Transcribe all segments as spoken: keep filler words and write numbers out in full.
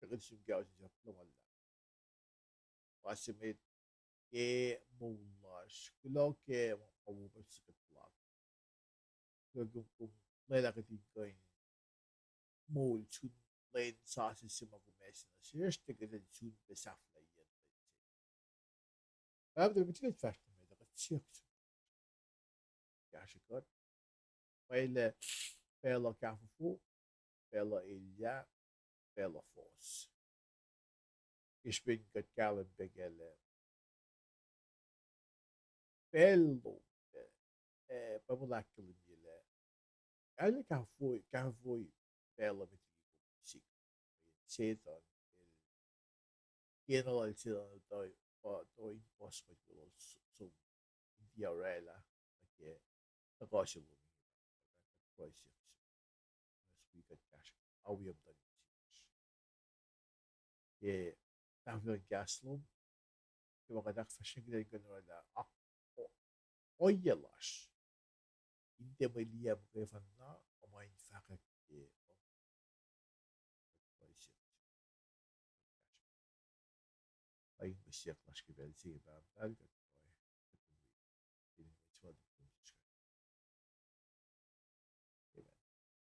Kuht sum ke ausin sap lomalla. Pa se met ke moul lasr, kuloh ke ma wo pa sikut lak. Kuloh ke kom lwelah kuht in kuh in moul sun lwen sasuc se ma kom ase nuh sesr, tuh kuht in sun pac sahflahiyacn lwen se. Pahpah, tuh met lwen fahsr nuh met, kuht siyuck sum kahsrwe kuht. Pwacye lah pacl uh kahfofo, pacl uh elyah, pacl uh fohs. Ke srihpen kuht kahlwem pac kac lah pacl lom, eh, Bible ahkkahlwemye lah arlac kahfofo, kahfofo pacl uh met liki kom sik. Setuhn el, kena lal Setuhn tuh, pa tuh in puhs mwet weluhl s-, som in tiac orwaclah nuh ke tuhkuh se lom. Kuht pruhe siyuck sum, wi kuht kahsrwe, awiyac muhtuhn insiyacsr. Ke tahfwelah kahs lom, ke ma kuht ahkfahsrye kuht in kuh in orwaclah ak-, o-, ohiyac lasr in tiac mwe liye muhkwena, ma in fahkwack ke, uh, Ac mwe siyuck lasr ke pacl se inge, Pahpah muhtahl, kuht pruhe ke inen Jisus Kraist. Amen.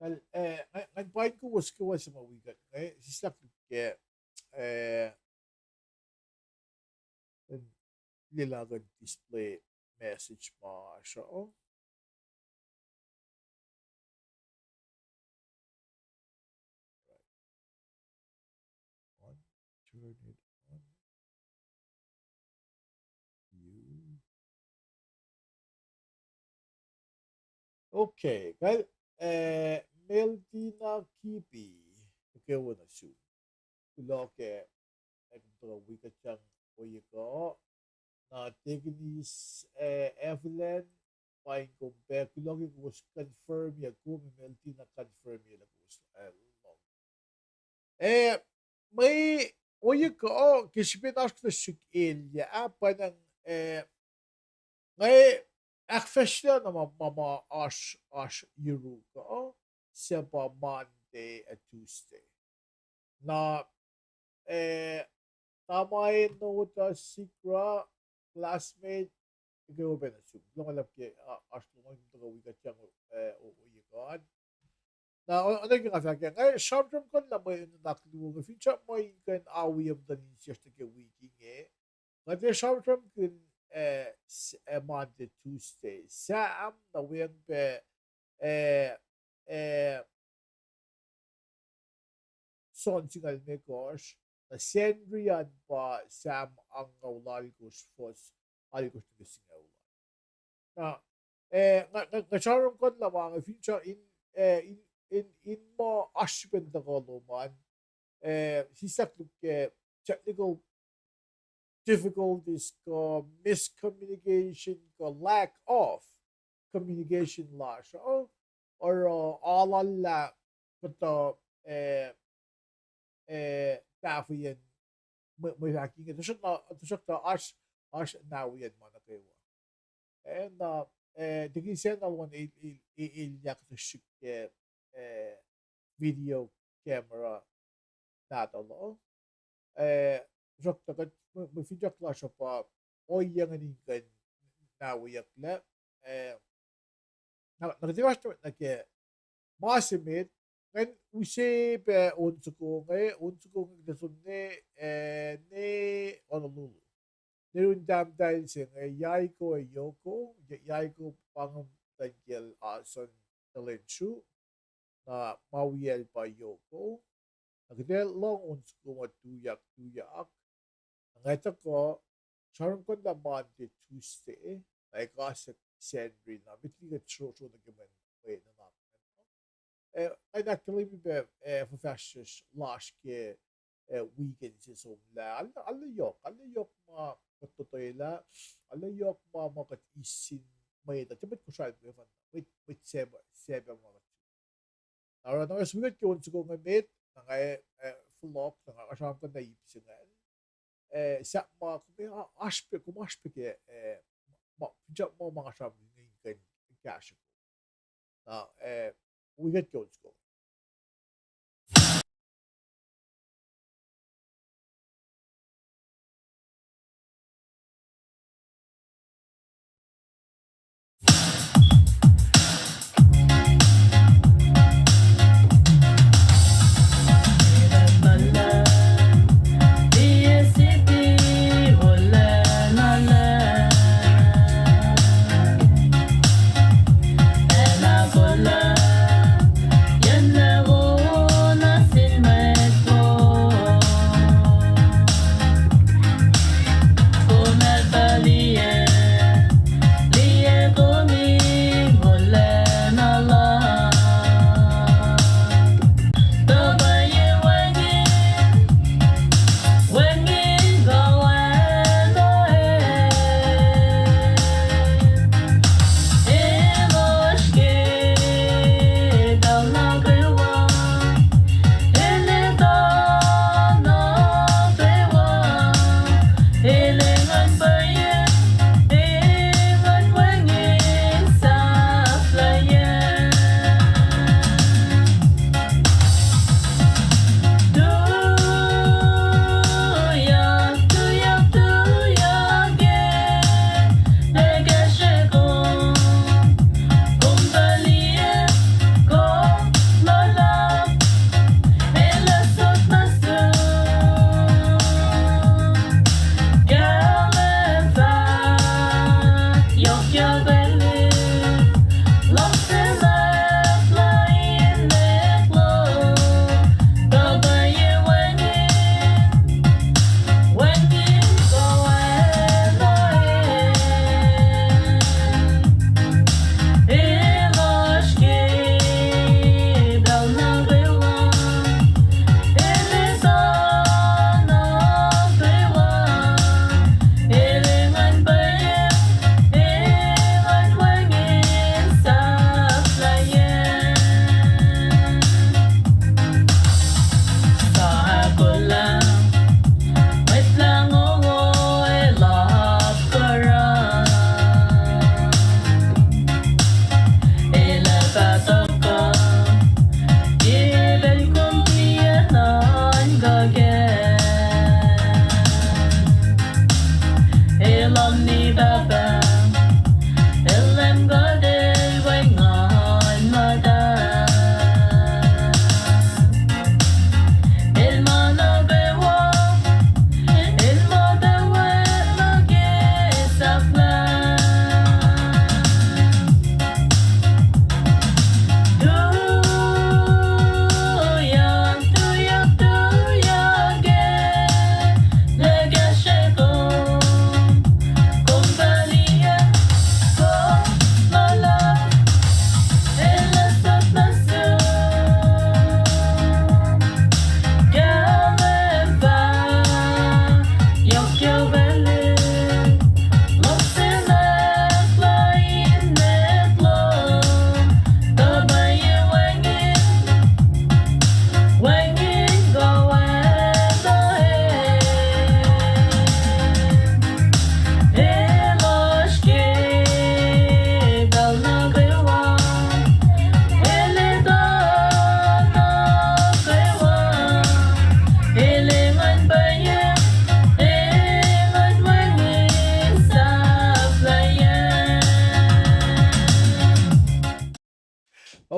Kal, eh, ngan, ngan paing kowos kwewa se ma wi kuht inge, sislah ke, eh, in lwelah kuht in display message ma oasr uh. Right. On, turn it on. View. Okay, kal, eh, Meltina Kipi, okay, wo nuh sum. Kuloh ke, eh, kom tuhkuh wi kuht sang ohiyac kuh. Na Tekinis, eh, Evelyn, paing kom pac, kuloh ke kowos confirm-ye kom, Meltina confirm-ye lah kowos, eh, lohng. Eh, mwe ohiyac kuh, ke srihpen oasr kuhtuh srihk elyah, ah, pwacnwacng, eh, nga ahkfahsrye na ma, ma, ma oasr, oasr yuruk uh, suc pa Monday ac Tuesday. Na, eh, Tamae Nota Sikra, classmate, eke open nuh sum. Kuloh ma luhlahp ke, ah, oasr lom an tuhkuh wi kuht sang, eh, o-, ohiyac kuh an. Na, o-, oacna ke nga fahk ah, nga sramsramkihn lah mwe nuhnak luo inge, finsrak ma in kuh in awiyac muhtuhn insiyacsr nuh ke wik inge. Nga tiac sramsramkihn, eh, s-, eh, Monday, Tuesday. Sam, na weacng pac, eh, eh, John singucul limekohsr, na Sacnri an pa Sam angngaul alkosr, fuhs alkosr nuh ke singucul. Na, eh, nga, nga, nga sramsramkihn lah ma inge finsrak in, eh, in, in, in ma oasr srihpen tuhkuh lom an, eh, sislah luhk ke technical difficulties kuh miscommunication kuh lack of communication lasr uh, oruh alu lah kuhtuh, eh, eh, tahfweyac mwe, mwe fahk inge, tuhsruhk na, tuhsruhk na oasr, oasr nahweyacn ma nuh kwewa. Eh, na, eh, Tekinis, na lom an el, el, el, elyah kuhtuh srihk ke, eh, video camera nahtuhl uh. Eh, tuhsruhk tuh kuht, mwe, mwe finsrak lasr uh pa ohiyac ingacn in kuh in nahweyucklac. Eh, na, na kuht ac fahsr nuh ke ma se met, ngan use pac on soko inge, on soko inge kuht ac som nuh, eh, ne Honolulu. Ne run tahmtahel se inge, Yaiko ac Yoko, Ya-, Yaiko pa inge muhtuhn kiyacl Ason Talensru, na ma wiyacl pa Yoko. Na kuht ac lohng on soko ma tuyak, tuyak. Na nga tuhkuh, sramsramkihn lah Monday, Tuesday, na ekuh se Sacnri, na met liki kuht sro-, sro nuh ke mwe, mwe nuhnak. Eh, nga ahkkahlwemye pac, eh, fuhfahsryucsr lasr ke, eh, weekend se somlah. Arlac, arlac yohk, arlac yohk ma kuht totwelah, arlac yohk ma, ma kuht eis sin mwet uh, tiac mwet Kosrae muhkwena, mwet, mwet Sacnri, Sacnri ma kuht Na oruh na nga suk ke on soko inge met, na nga, eh, fohlohk, na nga sramsramkihn na ip se ingacn. Eh, sahp ma kom, eh, oasr pac, kom oasr pac ke, eh, ma, finsrak ma, ma nga sramsramkihn inge in kuh in kahsrwe kom. Na, eh, wi kuht ke on soko.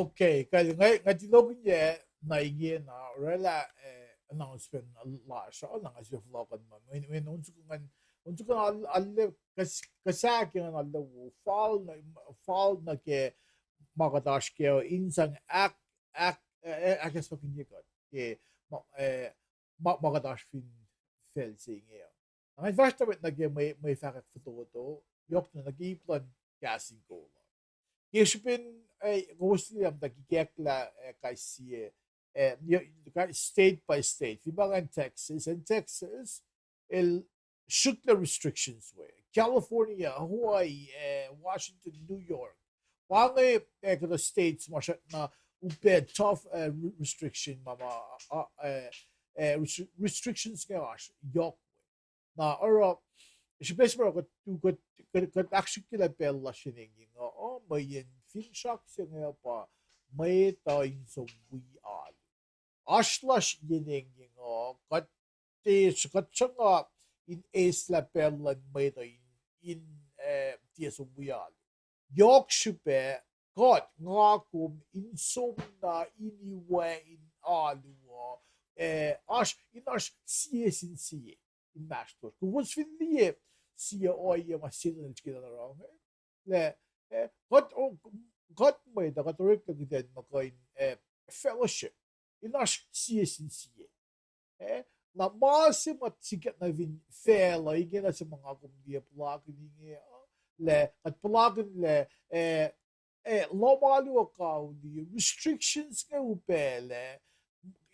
Okay, kal nga, nga tilokin ye na inge na orwaclah, eh, announcement lasr uh, na nga sifil fohlohkihn ma. Mweyen, mweyen on soko ngan, on soko ngan al-, alle kas-, kasahk ngan alle wo, fal na, fal na ke ma kuht oasr ke in sang ahk, ahk, eh, ahkacsmakihnye kuht ke ma, eh, ma, ma kuht oasr fin facl se inge uh. Nga fahsr tuh met nuh ke mwe, mwe fahkwack fototo, yohk na nuh ke ip luhn Kahs in Kol uh. Ke srihpen, eh, kowos liye muhta kikacklah, eh, kais sie, eh, state by state. Fin pa ngan Texas, and Texas el srihklac restrictions we. California, Hawaii, eh, Washington, New York. Pa inge, eh, kuhtuh states ma srackna upac tough, eh, re-, restriction ma, ma, uh, eh, eh, restri-, restrictions inge oasr yohk. Na oruh, srihpac se ma oruh kuht, kuht, kuht, kuht ahksrihkyelah pacl lasr in engyeng uh, uh, mweyen finsrak se inge pa mwet uh in som wi alu. Oasr lasr in engyeng uh, kuht tiac, kuht sruhnga in eislah pacl luhn mwet uh in, in, eh, tiac som wi alu. Yohk srihpac kuht, nga kom in som na in iwac in alu uh, eh, oasr, in oasr sie sin sie inmahsrlosr. Kowos fin liye sie ohiyac ma Setan el srihke na oruh inge, lah, eh, kuht, kuht mwet uh, kuht oreklac kuht in muh kuh in, eh, fellowship in oasr sie sin sie. Eh, na ma se ma sikyak nuh fin facluh inge na se ma nga kom liye puhlakihn inge uh, lah kuht puhlakihn lah, eh, eh, lohm alu uh kauli, restrictions inge upaclac,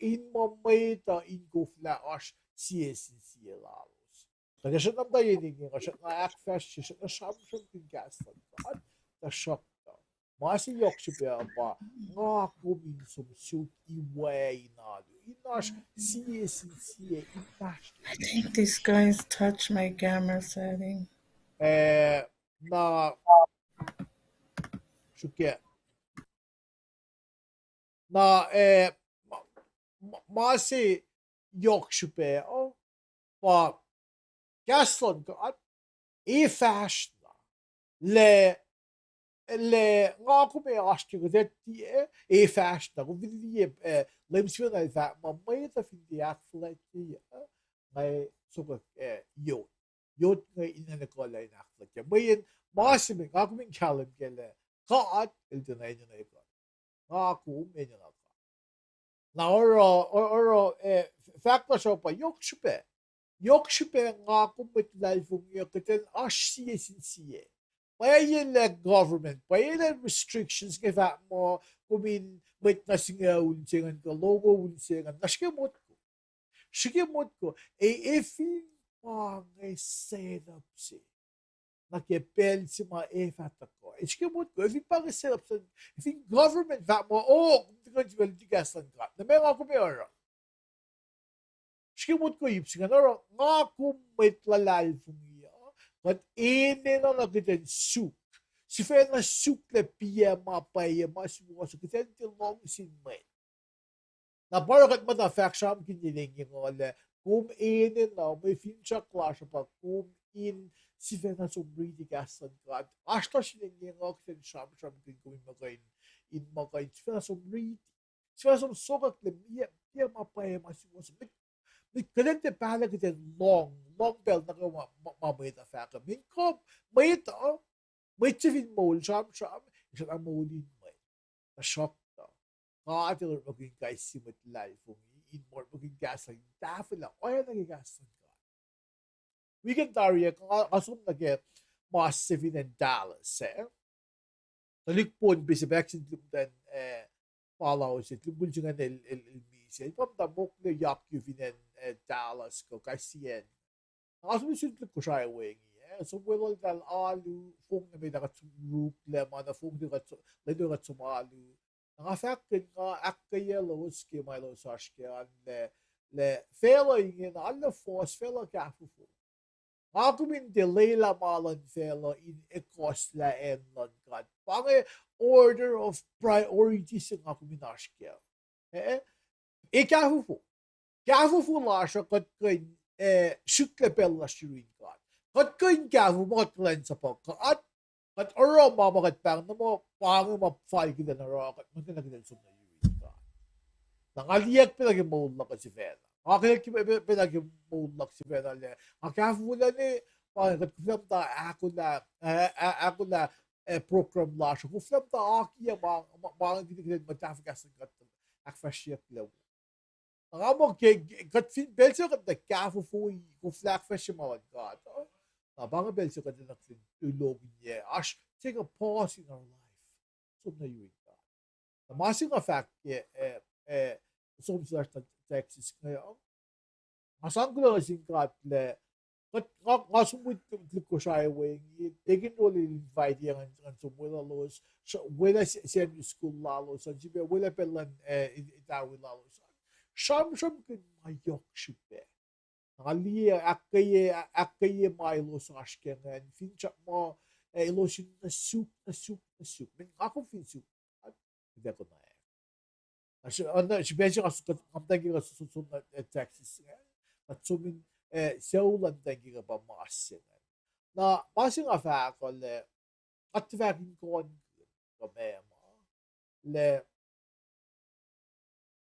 in muh mwet uh in koflah oasr sie sin sie lalos. Kuht srackna muhta yen inge, kuht srackna ahkfahsrye, srackna sramsramkihn kahs luhn God, tuhsruhktuh ma se yohk srihpac uh pa nga kom in som suk iwac in alu, in oasr sie sin sie inmahsrlosr. I think these guys touch my camera setting. Eh, na, srihke. Na, eh, ma, ma, ma se yohk srihpac uh pa kahs luhn God ac fahsr na, lah, lah nga kom ac oasr ke kuht ac tiac, ac fahsr na. Kom fin liye, eh, Leum sifacna el fahk muh mwet uh fin tiac ahkfuhlwactye, eh, nga sokwack, eh, yot. Yot inge in ekuhllah in ahkfuhlwactye. Mweyen ma se met nga kom in kahlwem kac lah God el tiacna enenuh ekuh. Nga kom enenuh God. Na oruh, oruh, eh, fahk lasr uh pa yohk srihpac. Yohk srihpac nga kom mwet luhlahlfongi uh kuht in oasr sie sin sie. Pwacye lah government, pwacye lah restrictions inge fahk muh kom in mwet na singucul se ingacn kuh longoul se ingacn, na srihke motko. Srihke motko, ac, ac fin pa inge setup se nuh ke pacl se ma ac fah tuhkuh. Ac srihke motko, ac fin pa inge setup se, fin government fahk muh, oh, kom tiac kuh in sifacna luti kahs luhn God, na meac nga kom ac oruh? Srihke motko ip se ingacn oruh nga kom mwet luhlahlfongi uh, kuht enenuh na kuht in suk. Sifacna suk lah piac ma pwacye ma suwohs uh, kuht in tiac lohng sin mwet. Na pa oruh kuht muhta fahk sramsramkihn yen inge lah kom enenuh mwe finsrak lasr uh pa kom in sifacna som riti kahs luhn God. Oasr lasr in engyeng uh kuht in sramsramkihn kom in muh kuh in, in muh kuh in sifacna som riti. Sifacna som sokwack lah piac, piac ma pwacye ma suwohs uh. Met kuht in tiac pahlah kuht in lohng, lohng pacl nuh kwewa ma, ma, ma mwet uh fahk uh. Met kuh, mwet uh, mwet se fin moul sramsram, sifacna moul in mwet. Tuhsruhktuh God el orekmakihn kais sie mwet luhlahlfongi in orekmakihn kahs in tahfwelah oacna ke kahs luhn God. Weekend tari ah nga, nga som nuh ke mas se fin acn Dallas ah. Tuhlihk Pohnpei se pa acn se tuhlihk muhtwacn, eh, Palau se, tuhlihk mukul se ingacn el, el, el misac. Pa muhta mokle yakyu fin acn, eh, Dallas kuh kais sie acn. Nga som nuh sin tuhlihk Kosrae we inge, eh, som weluhltahl alu, fong nuh met ah kuht som ruklah, ma na fong tuh kuht som, lwen tuh kuht som alu. Na nga fahk kuh in nga ahkkweyaclos ke ma elos oasr ke an lah, lah facluh inge na arlac fohs, facluh kahfofo. Nga kom in tiac lwelah ma luhn facluh in ekuhslah acn luhn God. Pa inge order of priority se nga kom in oasr kac. Eh, eh, ac kahfofo. Kahfofo lasr uh kuht kuh in, eh, srihklac pacl lasr yurin God. Kuht kuh in kahfofo ma kuht kuhlwacnsapuh God. Kuht oruh ma ma kuht pahng na muh pa inge ma fal kuht in oruh, kuht muhta na kuht in som nuh yurin God. Na nga liye pacna ke moul luhk sifacna. Nga ke, ke, pacna ke moul luhk sifacna lah nga kahfofo lah ne, pa inge kuht koflah muhta ahkolah, eh, ah-, ahkolah, eh, program lasr. Koflah muhta akiyac ma, ma, ma inge kuht in muhta kahs luhn God ahkfahsryeyucklac. Na nga muh ke, ke kuht fin pacl se kuht na kahfofoi, koflah ahkfahsrye ma luhn God uh, na pa inge pacl se kuht in nuh fin tulokihnyac, oasr take a pause in our life. Som nuh yurin God. Na ma se nga fahk ke, eh, eh, som se lasr nuh Texas inge uh, nga sang kuloh nuh sin God lah, kuht, nga, nga som mwet tuhlihk Kosrae we inge, Deacon Roll el invite ngan, ngan som weluhlos, welah Sunday school lalos an, sifilpac welah pacl luhn, eh, itawi lalos an. Sramsramkihn ma yohk srihpac. Nga liye ahkkweye, ahkkweye ma elos oasr ke ingacn, finsrak muh, eh, elos in nuh suk, nuh suk, nuh suk. Mweyen nga kom fin suk, kuht ac konwacack. Na srihpac se nga muhta ke nga som nuh Texas inge, kuht som in, eh, sucu luhn muhtwacn kiyuhk pa mas se ingacn. Na ma se nga fahk uh lah, kuht fahk in konkihn kuh meac ma, lah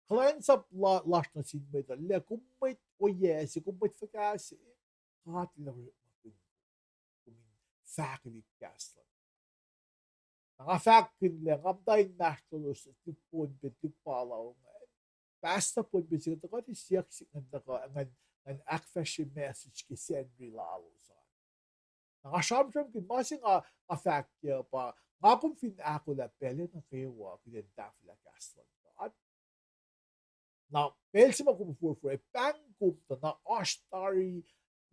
kuhlwacnsap la-, lasr nuh sin mwet uh, lah kom mwet ohiyac se, kom mwet fuhkah se, God El orekmakihn kom in fahkwelihk kahs luhn God. Na nga fahkkihn lah nga muhta inmahsrlolos tuhlihk Pohnpei, tuhlihk Palau ingacn, pastor Pohnpei se inge tuhkuh siyuck sihk ngan tuhkuh, ngan, ngan ahkfahsrye message ke Sacnri lalos an. Na nga sramsramkihn ma se nga, nga fahk kac pa, nga kom fin ahkolah pacl nuh kwewa kuht in tahfwelah kahs luhn God, na pacl se ma kom forfor, ac pahng kom tuh na oasr tari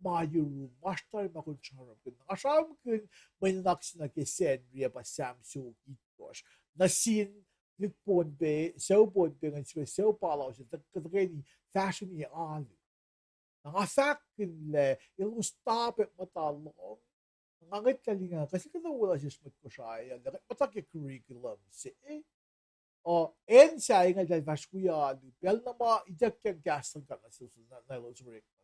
ma yurum, oasr tari ma kom sramsramkihn. Na nga sramsramkihn mwe nuhnak se nuh ke Sacnri ac pa Sam Sokitkohsr, nuh sin tuhlihk Pohnpei, sucu Pohnpei ingacn, sifilpac sucu Palau se, tuh, tuhkweni fahsrweni alu. Na nga fahkkihn lah elos tahpuhk muhta lohng. Nga ngwetlah lingacng, kuht kuhtuh welah sesr mwet Kosrae uh, lah kuht muhta ke curriculum se, uh, acn sahyac inge eltahl fahsr wi alu, pacl na ma ituckyang kahs luhn God nuh selos, na, na elos orekmakihn.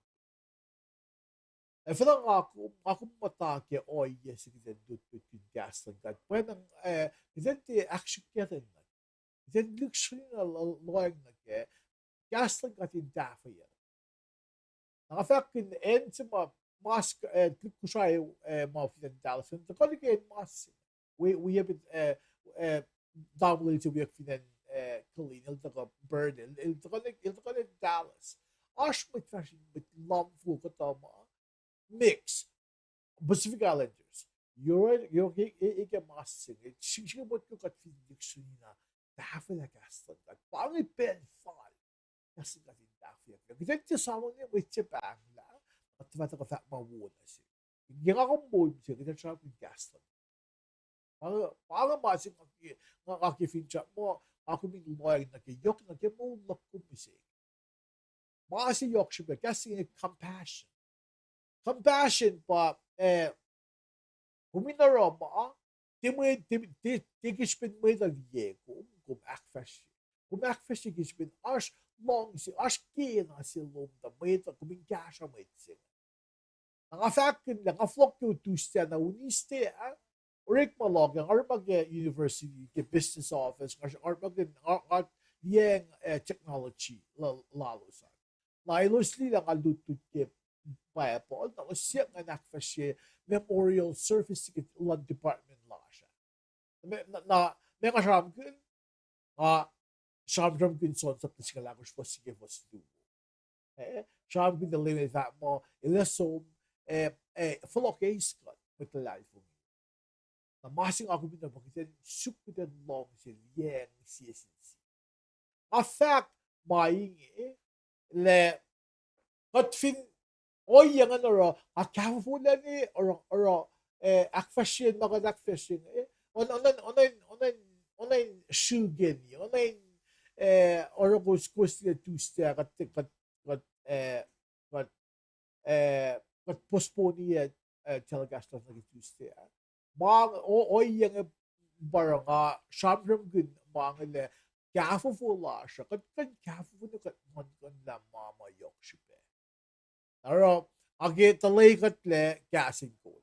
Ac fin nga kom, nga kom muhta ke ohiyac se kuht in lutlutkihn kahs luhn God, pwacnwacng, eh, kuht in tiac ahksrihkye nuh, kuht in lihksreni na lo-, lohacng nuh kac, kahs luhn God in tahfweyuck. Na nga fahkkihn acn se ma mas, eh, tuhlihk Kosrae, eh, ma fin acn Dallas, tuhkuh nuh ke acn mas se. Wi-, wi-, eh, eh, tamuhlwel se wiyuck fin acn, eh, Killeen, el tuhkuh Burn, el, el tuhkuh, el tuhkuh nuh Dallas. Oasr mwet fahsr, mwet luhmfoko kuhtuh ma mix, Pacific Islanders, Euro-, Euro-, e-, e-, eke mas se inge, srihsrihk motko kuht fin lihksreni na tahfwelah kahs luhn God. Pa inge pacl fal kahs luhn God in tahfweyuck. Kuht in tiac esamwack mwet se pahnglah, kuht fah tuhkuh fahk ma wo nuh se. Ke nga kom moul se, kuht in sramsramkihn kahs luhn God. Pa inge, pa inge ma se nga ke, nga, nga ke finsrak muh nga kom in lohacng nuh ke yohk nuh ke moul luhk kom mihsenge. Ma se yohk srihpac, kahs se inge compassion. Compassion pa, eh, kom in oruh ma, tiac mwe, tiac, tiac, tiac ke srihpen mwet uh liye kom, kom ahkfahsrye. Kom ahkfahsrye ke srihpen oasr luhngse, oasr kena se lom tuh mwet uh, kom in kahsruh mwet se inge. Na nga fahkkihn lah nga fohlohk ke Tuesday na Wednesday ah, orekma luhk ah, nga orekma ke university ke business office, nga, nga orekma ke, nga, nga liyacacng, eh, technology la-, lalos an. Na elos liye lah nga lutlut ke Bible, na elos siyuck ngan ahkfahsrye memorial service ke luhn department lasr ah. Na, na, na, ma nga sramsramkihn, nga sramsramkihn John sapta singucul ahkosr fuhs se ke fuhs luo. Eh, sramsramkihn tuh Leum El fahk muh El ac som, eh, eh, fohlohk eis kuht mwet luhlahlfongi. Na ma se nga kom in oruh pa kuht in suk, kuht in luhngse liyacacng sie sin sie. Nga fahk ma inge lah kuht fin ohiyac ingacn oruh, nga kahfofo lah ne oruh, oruh, eh, ahkfahsrye ma kuht ahkfahsrye inge, eh, on, on, on, on, on, on, on srihkeni, on, on, eh, oruh kowos, kowos liye Tuesday, kuht, kuht, kuht, eh, kuht, eh, kuht postpone, eh, eh, telecast lasr nuh ke Tuesday ah. Ma, o-, ohiyac inge pa oruh nga sramsramkihn ma inge lah kahfofo lasr uh, kuht kuh in kahfofo na kuht muhlkuhnlah ma ma yohk srihpac. Oruh, nga ke tuhlac kuht lah kahs in kol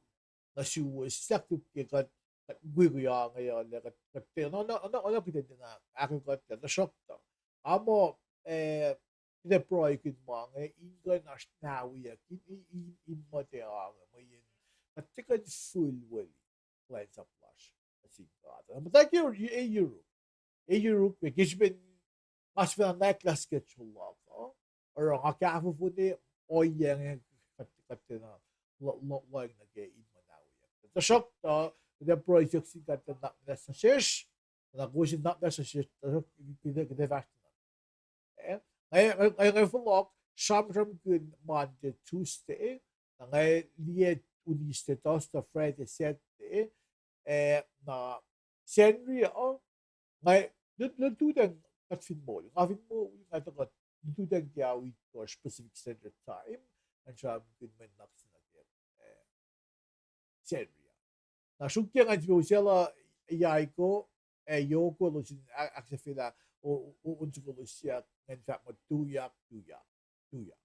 nuh suwos, sahk ke kuht kuht mukwikwi ange uh, lah kuht, kuht, oacna, oacna, oacna kuht in tiacna ahkolah kuht, tuhsruhktuh nga muh, eh, kuht ac pruhekihn ma inge in kuh in oasr nahweyuck in, in, in, in muhta ange, mweyen kuht tiac kuh in fihlweli kuhlwacnsap lasr nuh sin God. Na muhtwacwacack e yuruk, e yuruk, ke srihpen nga sifacna nwacklah schedule luhk uh, oruh nga kahfofo ne ohiyac inge kuht, kuht tiacna lo-, lo-, lohacng nuh ke in muh nahweyuck. Tuhsruhktuh, kuht ac pruhe siyuck sin God tuh nuhnak muhnahs nuh sesr, na kowos in nuhnak muhnahs nuh sesr, tuhsruhk kuht ac, kuht ac fahsr nuh. Eh, nga, nga, nga fohlohk sramsramkihn Monday, Tuesday, na nga liye Wednesday, Thursday, Friday, Saturday, eh, na Sacnri uh, nga lut-, lututacng kuht fin moul. Nga fin moul, nga tuhkuh lututacng ke ao itkohsr Pacific Standard Time, ngan sramsramkihn mwe nuhnak se nuh ke, eh, Sacnri uh. Na sruokyac ngan sifil usaclah Yaiko, ac Yoko elos in a-, ahksahfyelah o-, o-, on soko elos siyuck, ngan fahk muh tuyak, tuyak, tuyak.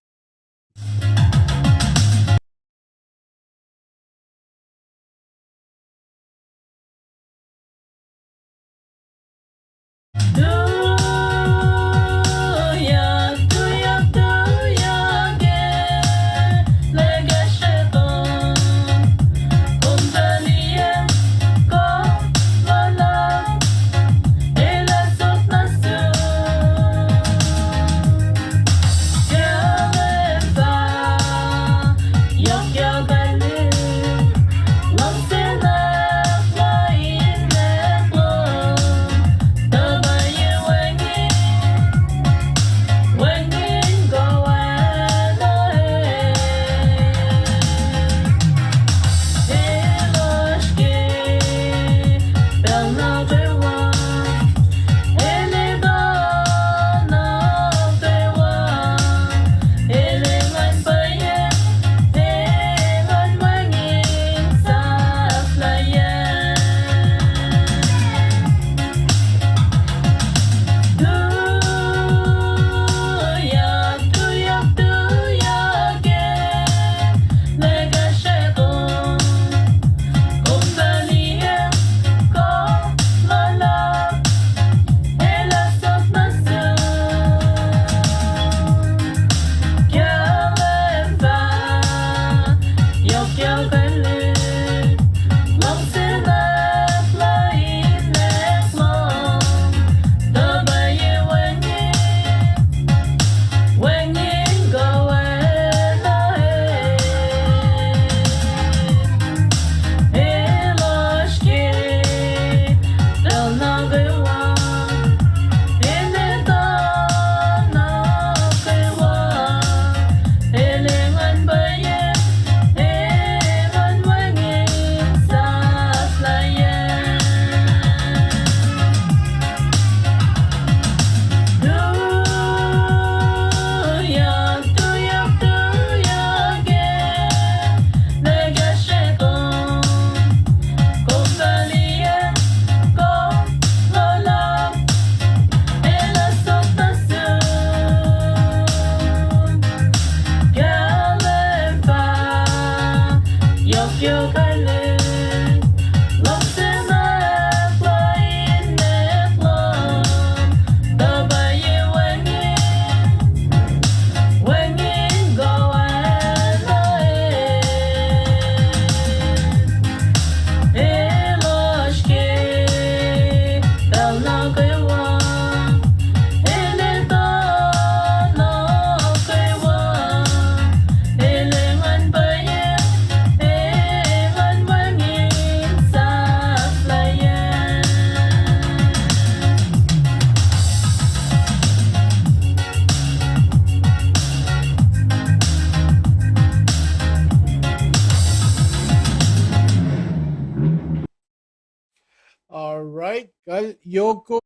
All right, kal Yoko.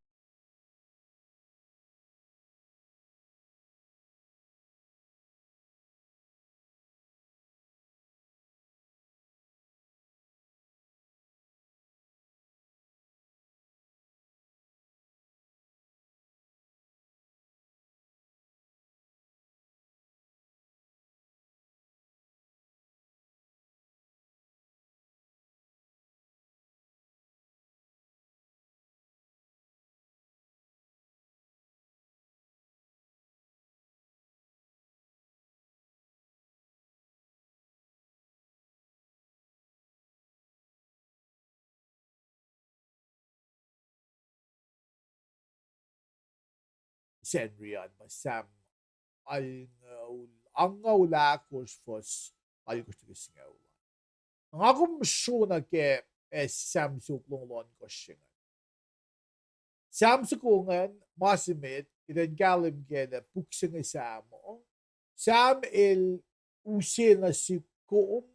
Sacnri an, pa Sam alngoul, angngaul ahkosr, fuhs alkosr nuh ke singucul an. Nga kom sro nuh ke, eh, Sam soko longoul ohnkohsr se ingacn. Sam soko ingacn, ma se met, kuht in kahlwem ke lah puk se inge Sam uh, Sam el use nuh sihk kom,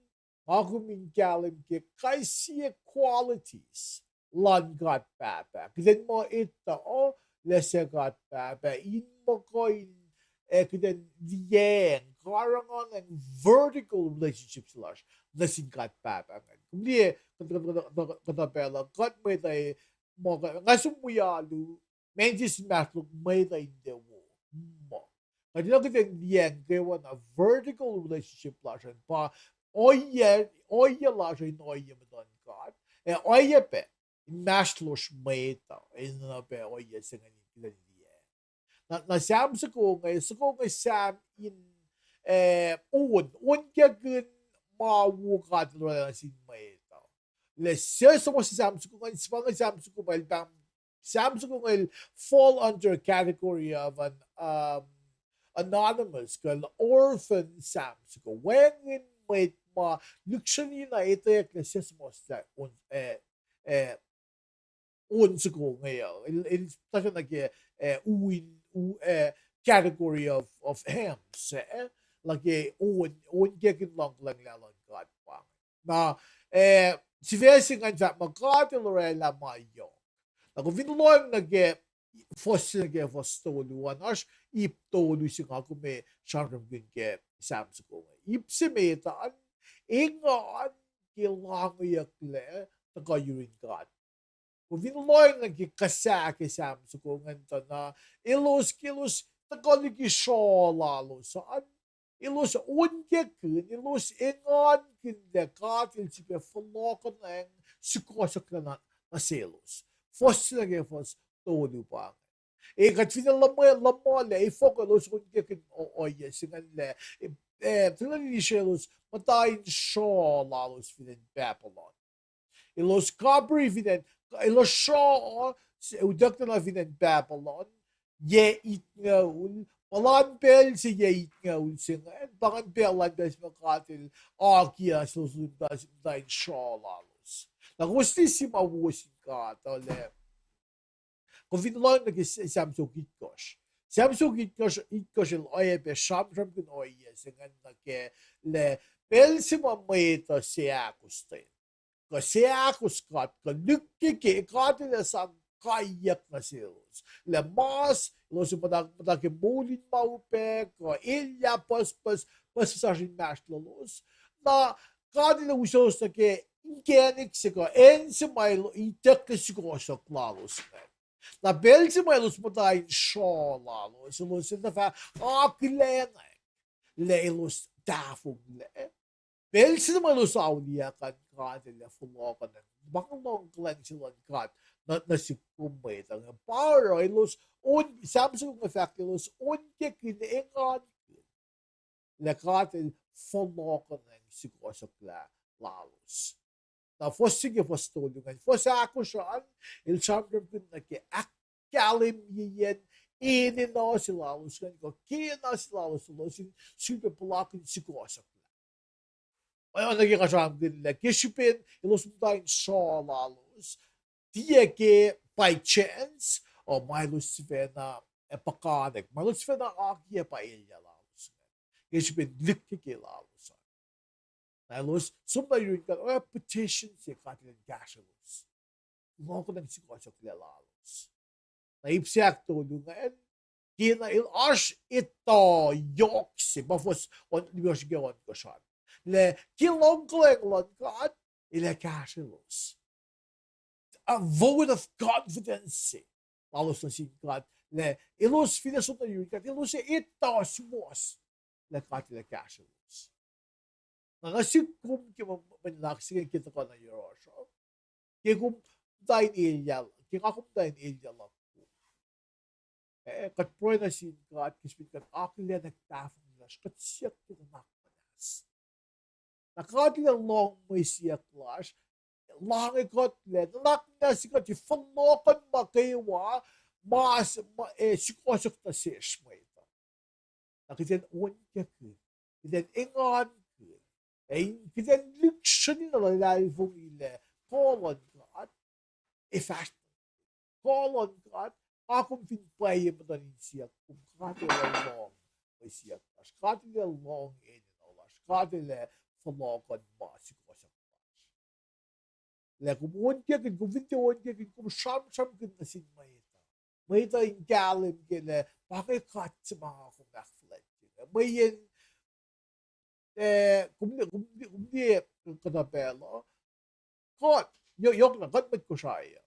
nga kom in kahlwem ke kais sie qualities luhn God Pahpah. Kuht in muh etuh lah suc God Pahpah, in muh kuh in, eh, kuht in liyacacng, karihngihn vertical relationship se lasr nuh sin God Pahpah ingacn. Kom liye, kuhtuh pacl uh, kuht mwet uh, ma nga som wi alu, Manchester, Mastlok, mwet uh in tiac wo. Muh kuht in, kuht in liyacacng kwewana vertical relationship lasr an, pa ohiyac, ohiyac lasr in ohiyac muhtuhn God, ac ohiyac pac inmahsrlosr mwet uh, in na pac ohiyac se ingacn in kuht in liyacacng. Na, na Sam soko inge, soko inge Sam in, eh, on, onkakihn ma wo God El oraclah nuh sin mwet uh. Lah suc suhmuhslah Sam soko ingacn, sifange Sam soko pa el pahng, Sam soko inge el fall under category of an, um, anonymous, kuh orphan Sam soko. Wacngihn mwet ma lihksreni na etwacack lah suc suhmuhslah on, eh, eh, on soko inge uh. El, el tuhkuh nuh ke, eh, uin, u, eh, category of, of hymns, eh, lah ke on, onkakihn luhngkuhlwacng luhn God pa inge. Na, eh, sifac se ingacn fahk muh God El oraclah ma yohk. Na kom fin lohng nuh ke fuhs se nuh ke fuhs tolu an, oasr ip tolu se nga kom ac sramsramkihn ke Sam soko inge. Ip se met an, engan ke lohngiyucklac tuhkuh yurin God. Kom fin lohng nuh ke kuhsah ke Sam soko ingacn tuh na, elos ke elos tuhkuh liki sruoh lalos an, elos onkakihn, elos engankihn lah God El sifilpac fohlohkohnwacng sukohsohklah nuh selos. Fuhs se nuh ke fuhs tolu pa inge. Ac kuht fin luhmwe, luhmwaclah, efuh kuh elos onkakihn o-, ohiyac se ingacn lah, eh, tuh na lili selos muhta in sruoh lalos fin acn Babylon. Elos kapri fin acn, elos sruoh, utuckna fin acn Babylon, yac itngoul, puhlan pacl se yac itngoul se ingacn, pa ingacn puhlan pacl se ma God El akiyac selos muhta, muhta in sruoh lalos. Na kowos liye se ma wo sin God uh lah, kom fin lohng nuh ke Sam soko itkohsr. Sam soko itkohsr, itkohsr el oacyacpac sramsramkihn ohiyac se ingacn nuh ke lah pacl se ma mwet uh seahkostwen, kuh seahkos God, kuh lihkkeke, God El ac sang kaiyuck nuh selos. Lah mas, elos muhta, muhta ke moul in ma upac, kuh elyah pucspucs, pucspucs oasr inmahsrlolos. Na God El ac use elos nuh ke inkacnek se kuh acn se ma El itucklac sukohsohk lalos ingacn. Na pacl se ma elos muhta in sruoh lalos, elos etuh fah akihlenwack lah elos tahfonglac. Pacl se ma elos auliyak an, God El ac fohlohkohnwacng, pa luhngkuhlwacng se luhn God nuh, nuh sihk kom mwet uh. Pa oruh elos on, Sam soko inge fahk elos onkakihn, engankihn lah God El fohlohkohnwacng sukohsohklah lalos. Na fuhs se ke fuhs tolu ingacn, fuhs ahkosr an, el sramsramkihn nuh ke ahkkahlwemyeyacn enenuh se lalos ingacn, kuh kena se lalos, elos in sifilpac puhlakihn sukohsohklah. Oacna ke nga sramsramkihn lah ke srihpen elos muhta in sruoh lalos, tiac ke by chance, uh, ma elos sifacna, eh, puhkantwen, ma elos sifacna akiyac pa elyah lalos ingacn, ke srihpen lihkkeke lalos an. Na elos som nuh yurin God, oruh petition se God El in kahsrwelos, fohlohkohnwacng sukohsohklac lalos. Na ip se ahktolu ingacn, kena el oasr etuh yohk se, pa fuhs on, limekohsr ke ohnkohsr an, lah ke luhngkuhlwacng luhn God, El ac kahsrwelos. A vote of confidence se lalos nuh sin God, lah elos finne som nuh yurin God, elos ac etuh suwohs lah God El ac kahsrwelos. Na nuh sihk kom ke mwe, mwe nuhnak se inge ke tuhkuh nuh yohrohsr uh, ke kom muhta in elyah, ke nga kom muhta in elyah luhk, eh, kuht pruhe nuh sin God ke srihpen kuht akihlen tahfonglac lasr, kuht siyuck ke nuhnak muhnahs. Na God El ac lohng mwe siyuck lasr, lahnge kuht lah nuhnak muhnahs se kuht ac fohlohkohn ma kwewa, ma, ma, eh, sukohsohk nuh sesr mwet uh. Na kuht in onkakihn, kuht in engankihn, ac in kuht in lihksreni na luhlahlfongi lah kuh luhn God ac fahsr, kuh luhn God, nga kom fin pwacye muhtuhn insiyuck, kom God El ac lohng mwe siyuck lasr, God El ac lohng enenuh lasr, God El ac fohlohkohn ma sukohsohk lasr. Lah kom onkakihn, kom fin tiac onkakihn, kom sramsramkihn nuh sin mwet uh. Mwet uh in kahlwem ke lah pa inge God se ma nga kom ahkfuhlwactye. Mweyen, eh, kom liye, kom liye, kom liye kuhtuh pacl uh, kuht, yo-, yohk na kuht mwet Kosrae uh,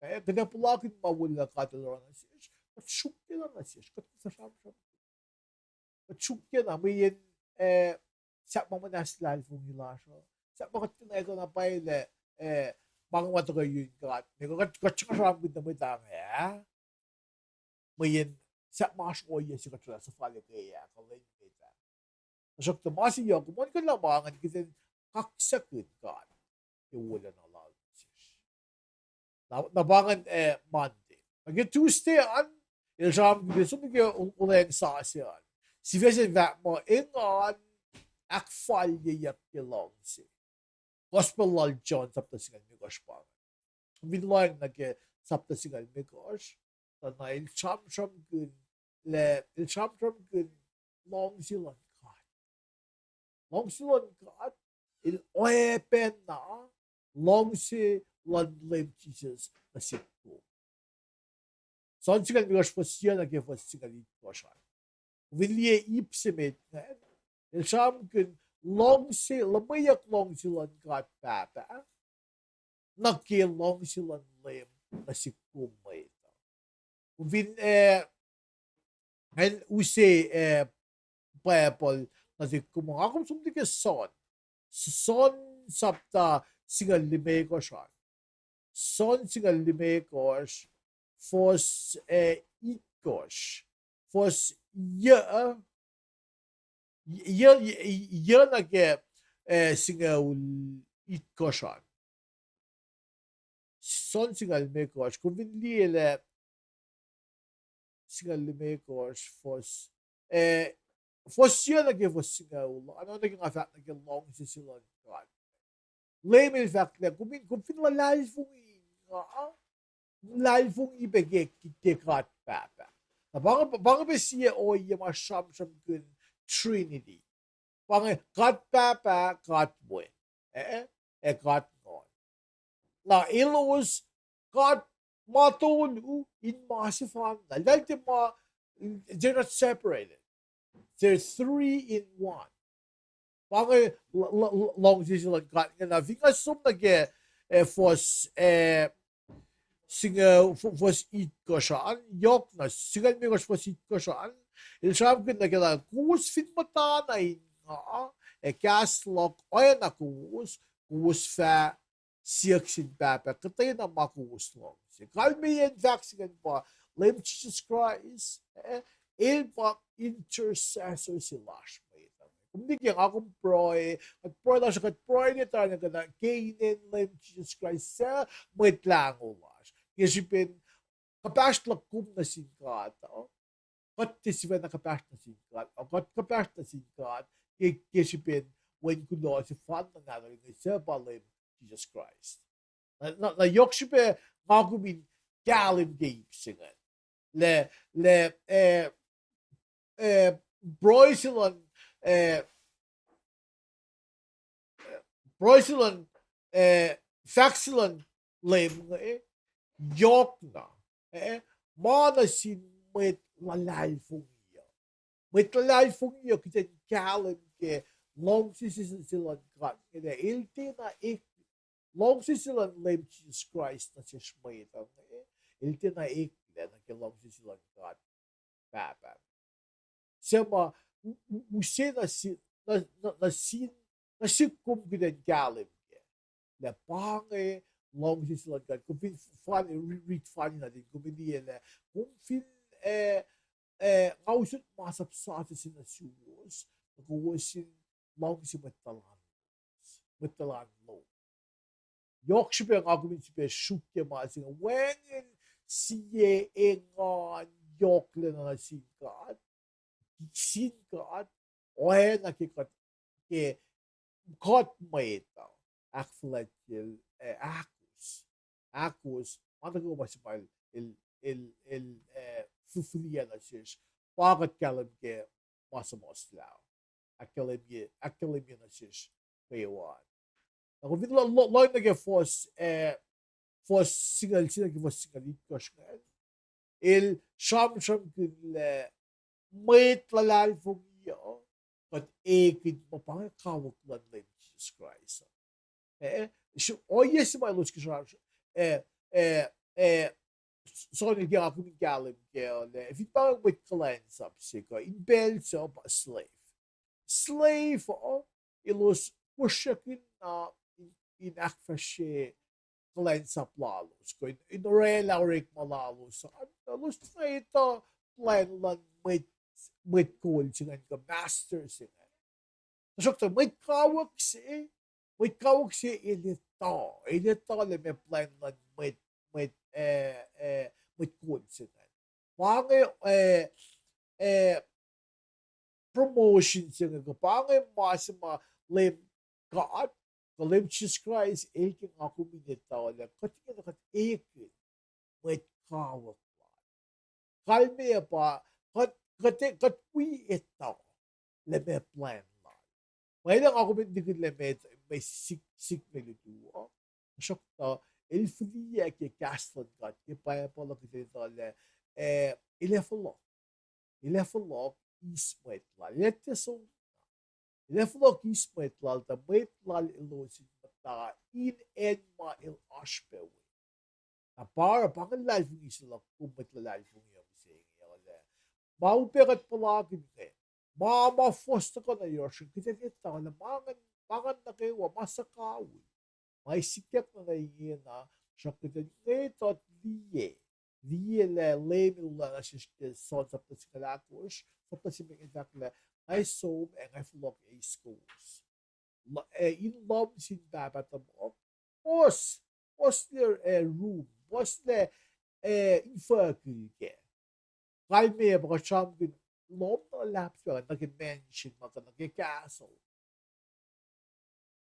eh, kuht ac puhlakihn ma wolacna God El oruh nuh sesr, kuht sruokyac na nuh sesr, kuht sramsram, kuht sruokyac na mweyen, eh, sahp ma muhnahs luhlahlfongi lasr uh, sahp ma kuht tiacna etuh na pwacye lah, eh, ma inge ma tuhkuh yurin God, ne kuht, kuht sramsramkihn nuh met ah, mweyen sahp ma oasr ohiyac se kuht oraclah suhfal ke ah, kuh lwen met ah. Tuhsruhktuh ma se yohk, kom onkihn lah ma ingacn kuht in kaksakin God ke wolacna Lal nuh sesr. Na, na pa ingacn, eh, Monday. Na ke Tuesday an, el sramsramkihn som nuh ke o-, olweacng sasuc an. Sifac se fahk muh engan ahkfalyeyuck ke luhngse. Gospel lal John sapta singucul limekohsr pa ingacn. Fin lohacng nuh ke sapta singucul limekohsr, tuh na el sramsramkihn lah, el sramsramkihn luhngse luhn God. Luhngse luhn God el oacpacna luhngse luhn Leum Jisus nuh sihk kom. John singucul limekohsr fuhs sie nuh ke fuhs singucul itkohsr an. Kom fin liye ip se met ingacn, el sramsramkihn luhngse, luhmweyuck luhngse luhn God Pahpah nuh ke luhngse luhn Leum nuh sihk kom mwet uh. Kom fin, eh, el use, eh, Bible nuh sihk kom, nga kom som nuh ke John. John sapta singucul limekohsr an. John singucul limekohsr, fuhs, eh, itkohsr. Fuhs yuc, yuc, yuc nuh ke, eh, singucul itkohsr an. John singucul limekohsr, kom fin liye lah singucul limekohsr, fuhs, eh, fuhs sie nuh ke fuhs singucul, an oacna ke nga fahk nuh ke luhngse se luhn God. Leum el fahk lah kom in, kom fin luhlahlfongi nga, luhlahlfongi pac ke, ke God Pahpah. Na pa inge, pa inge pac sie ohiyac ma sramsramkihn Trinity. Pa inge God Pahpah, God Wen, eh, ac God Nguhn. Na elos God ma tolu in ma sefanna. Eltahl tiac ma, they're not separated. They're three in one. Pa inge l-, l-, l-, luhngse se luhn God inge. Na fin nga som nuh ke, eh, fuhs, eh, singucul, fu-, fuhs itkohsr an, yohk na, singucul limekohsr fuhs itkohsr an, el sramsramkihn nuh ke lah kowos fin muhtana in nga, ac kahs luhk oacna kowos, kowos fah siyuck sin Pahpah kuhtwena ma kowos luhngse. Kalmeyacn fahk se ingacn pa Leum Jisus Kraist, eh, el pa intercessor se lasr mwet uh. Kom liye ke nga kom pruhe, kuht pruhe lasr, kuht pruhe ne tarna kuhna ke inen Leum Jisus Kraist suc Mwet Lahngo lasr. Ke srihpen kuhpahsr luhk kom nuh sin God uh, kuht tiac sifacna kuhpahsr nuh sin God uh, kuht kuhpahsr nuh sin God ke, ke srihpen Wen kuloh sefanna nahtuhl inge suc pa Leum Jisus Kraist. Na, na, na yohk srihpac nga kom in kahlwem ke ip se ingacn. Lah, lah, eh, eh, pruhe se luhn, eh, pruhe se luhn, eh, fahk se luhn Leum inge, yohk na, eh, ma nuh sin mwet luhlahlfongi uh. Mwet luhlahlfongi uh kuht in kahlwem ke luhngse se, se luhn God inge, el tiacna ek-, luhngse se luhn Leum Jisus Kraist nuh sesr mwet uh inge, el tiacna eklac nuh ke luhngse se luhn God Pahpah. Suc ma u-, u-, use nuh si-, nuh, nuh, nuh sin, nuh sihk kom kuht in kahlwem kac. Lah pa inge luhngse se luhn God. Kom fin fani, re-, read fani na, kom liye lah kom fin, eh, eh, nga usot masap sasuc se nuh suwos, na kowos in luhngse mwet tuhlan, mwet tuhlan lom. Yohk srihpac nga kom in srihpac sruokyac ma se inge. Wacngihn sie engan yohk lacna nuh sin God, sin God, oacna ke kuht, ke kuht mwet uh, ahkfuhlwactyel, eh, ahkos. Ahkos, ma nuh kwewa ma se ma el, el, el, el, eh, fu-, fihliyac nuh sesr, pa kuht kahlwem ke ma suhmuhslah uh. Ahkkahlwemye, ahkkahlwemye nuh sesr kwewa. Na kom fin lo-, lo-, lohng nuh ke fuhs, eh, fuhs singucul se nuh ke fuhs singucul itkohsr ingacn, el sramsramkihn lah mwet luhlahlfongi uh, kuht ekihn muh pa inge kawuck luhn Leum Jisus Kraist. Eh, ohiyac se ma elos ke sramsram, eh, eh, eh, John el ke nga kom in kahlwem kac lah fin pa inge mwet kuhlwacnsap se kuh in pacl se pa slave. Slave uh, elos kosrackihnna in, in ahkfahsrye kuhlwacnsap lalos, kuh in, in orwaclah orekma lalos an, elos tiac etuh plwacn luhn mwet, mwet kol se ingacn kuh master se ingacn. Tuhsruhktuh mwet kawuck se, mwet kawuck se el etuh, el etuh lah meac plwacn luhn mwet, mwet, eh, eh, mwet kol se ingacn. Pa inge, eh, eh, promotion se inge, kuh pa inge ma se ma Leum God, kuh Leum Jisus Kraist el ke nga kom in etuh lah kuht ingena kuht ekihn mwet kawuck lal. Kalmeyac pa, kuht, kuht, kuht wi etuh lah meac plwacn lal. Mweyen nga kom in likihnlah meac, meac sik, sik me lutu uh. Tuhsruhktuh el fihliyac ke kahs luhn God ke Bible uh, kuht etuh lah, eh, el ac fohlohk. El ac fohlohk eis mwet lal. El ac tiac som. El ac fohlohk eis mwet lal, tuh mwet lal elos in muhta in acn ma el oasr pac we. Na pa oruh pa inge luhlahlfongi se luhk, kom mwet luhlahlfongi uh mihsenge uh lah ma upac kuht puhlakihn inge, ma, ma fohs tuhkuh nuh yohrohsr, kuht ac etuh lah ma ngan, ma ngan nuh kwewa ma suhkawihl. Ma sikyak nuh ingena, sruhk kuht in ngetut liye, liye lah Leum El oacna sesr ke John sapta singucul ahkosr, sapta se met, El fahk lah, nga som ac nga fohlohk eis kowos. Lo-, eh, in lohm sin Pahpah tuhmuhk, puhslac, puhslac, eh, rum, puhslac, eh, infuckihl kac. Kalmeyac pa kuht sramsramkihn lohm na luhlahp se nuh ke mansion ma kuh nuh ke castle.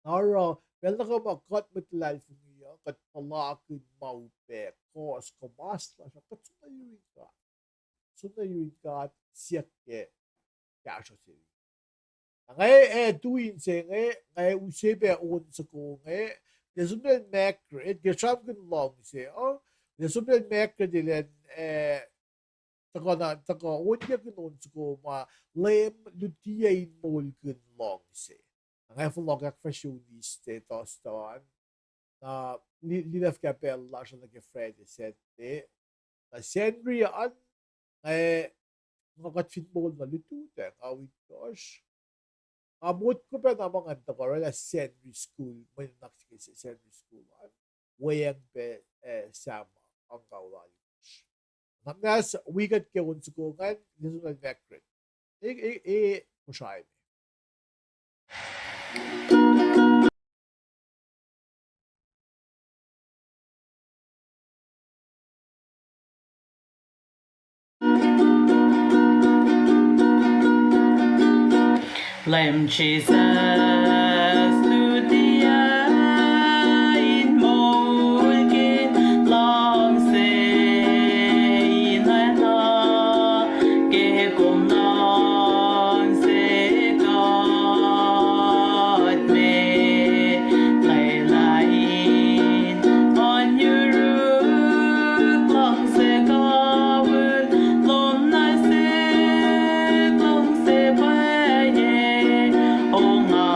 Na oruh, pacl nuh kwewa ma kuht mwet luhlahlfongi uh, kuht puhlakihn ma upac, kohs, kuh mas lasr uh, kuht soenna yurin God. Soenna yurin God siyuck ke kahsruh se. Na nga, eh, tui inse inge, nga use pac on soko inge, Leum Margaret, ke sramsramkihn luhngse uh, Leum Margaret elan, eh, tuhkuh na, tuhkuh onyakihn on soko ma Leum lutiyuc in moulkihn luhngse. Na nga fohlohk ahkfahsrye Wednesday, Thursday an, na li-, liye lah fuhkah pacl lasr uh nuh ke Friday, Saturday. Na Sacnri an, nga, nga kuht fin moul na lututacng, nga witkohsr. Nga motko pac na ma ngan tuhkuh oraclah Sacnri School, mwe nuhnak se ke Sacnri School an, weacng pac, eh, Sam Angaul Alikohsr. Na muhnahs wi kuht ke on soko ingacn, Leum Margaret. E, e, e, Kosrae me. Leum Jisus, lutiyuc in moulkihn luhngse in oacna ke kom luhngse kuht me, lwelah in oan yuruk luhngse kawihl, lohm na sihk luhngse pwacye, o nga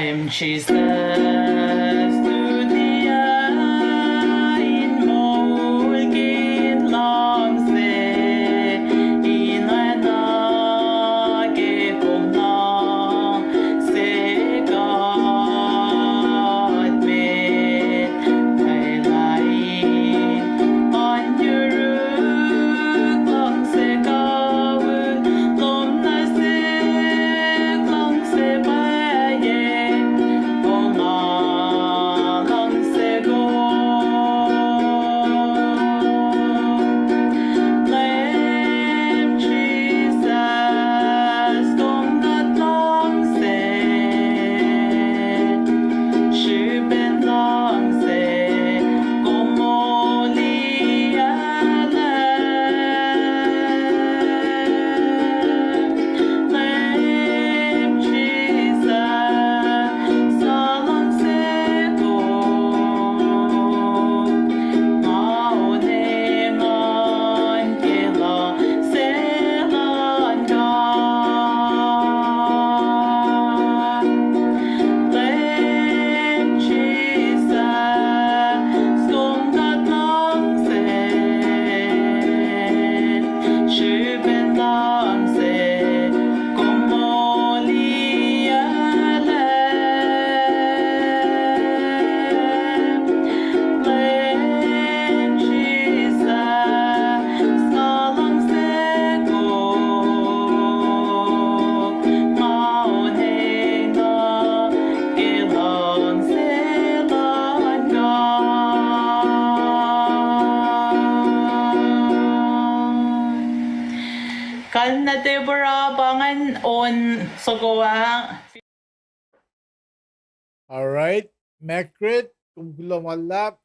Leum Jisus, tulia in moulkihn luhngse, in oacna ke kom luhngse kuht met, pacl in oan yuruk luhngse kuh, lom nuh sihk luhngse pwacye, kom luhngse kom. Leum Jisus, kom kuht luhngse, srihpen luhngse kom moliyucklac. Leum Jisus, nga luhngse kom, nga onengan ke luhngse luhn God. Leum Jisus, kom kuht luhngse, srihpen luhngse kom moliyucklac. Leum Jisus, nga luhngse kom, nga onengan ke luhngse luhn God. Kalmac Deborah, pa ingacn on soko ah. All right. Margaret, kom kuloh ma luhlahp.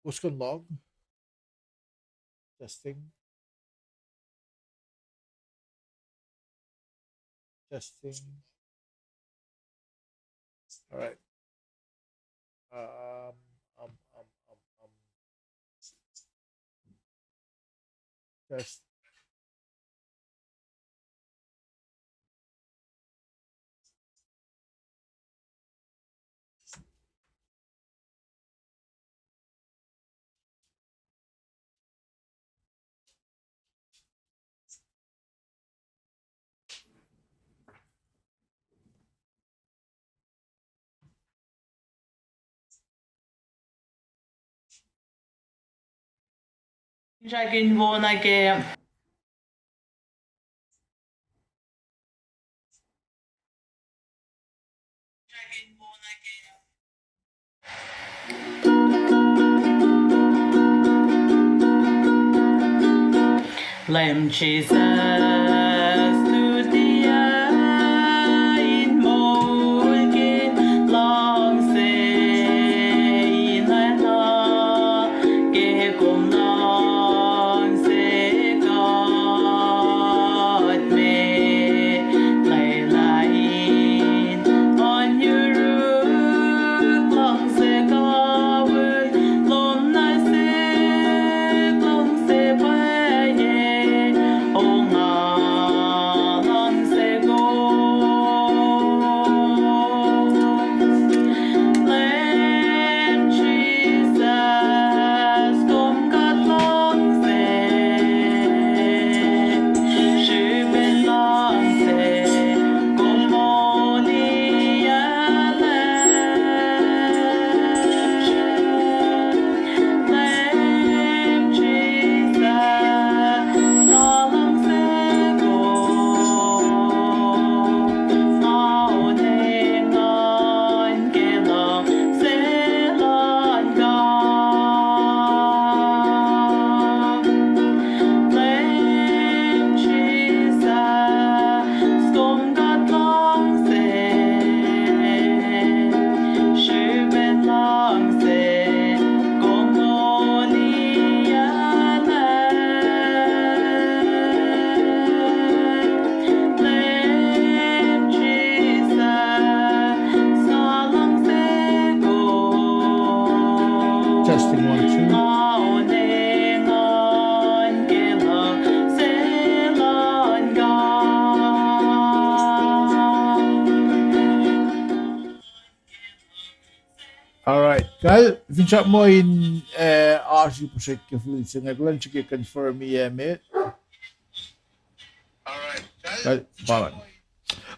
Kowos kuh in lohng. Testing. Testing. All right. Um, um, um, um, um. Test. Srackin wona ke. Leum Jisus, luti in moulkihn luhngse in oacna ke kom luhngse kuht me. Lwelah in oan yuruk luhngse kawihl lom nuh sihk, luhngse pwacye, o nga luhngse kom. Leum Jisus, kom kuht luhngse, srihpen luhngse kom moliyucklac. Leum Jisus, nga luhngse kom, nga onengan ke luhngse luhn God. Leum Jisus, kom kuht luhngse, srihpen luhngse kom moliyucklac. Leum Jisus, nga luhngse kom. Testing, one, two. Nga onengan ke luhngse luhn God. All right. Kal, finsrak muh in, eh, oasr ipusrek ke fihl se inge, kuhlwacnsrihk ke confirm-i emet. Kal, palan.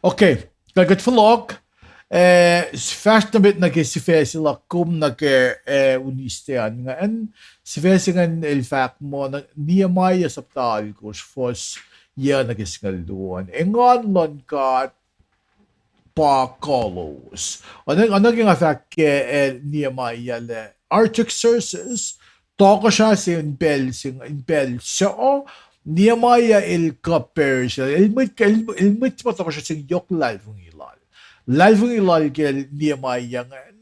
Okay. Kal kuht fohlohk, eh, fahsr nuh met nuh ke sifac se luhk kom nuh ke, eh, Wednesday an ingacn. Sifac se ingacn el fahk muh Nehemiah sapta alkosr, fuhs yuc nuh ke singucul luo an. Engan luhn God pa kuh lowos. Oacna, oacna ke nga fahk ke, eh, Nehemiah lah Artaxerxes, tohkohsrah se in pacl se, in pacl se, Nehemiah el kuh Persia, el mwet, el, el mwet se ma tohkohsrah se yohk luhlahlfongi lal. Luhlahlfongi lal ke Nehemiah ingacn,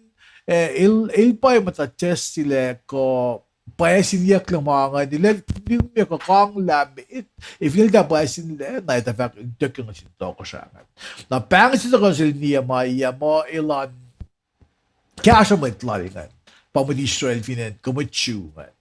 eh, el, el pa muhta test-i lah kuh pwacye sin yuckla ma ingacn, el ac nimet kuh kang lah met, ac fin eltahl pwacye sin lac, na eltahl fahk ituckyang sin tohkohsrah ingacn. Na pahng se tuhkuh sel Nehemiah muh elan kahsruh mwet lal ingacn, pa mwet Israel fin acn kuh mwet Jew ingacn.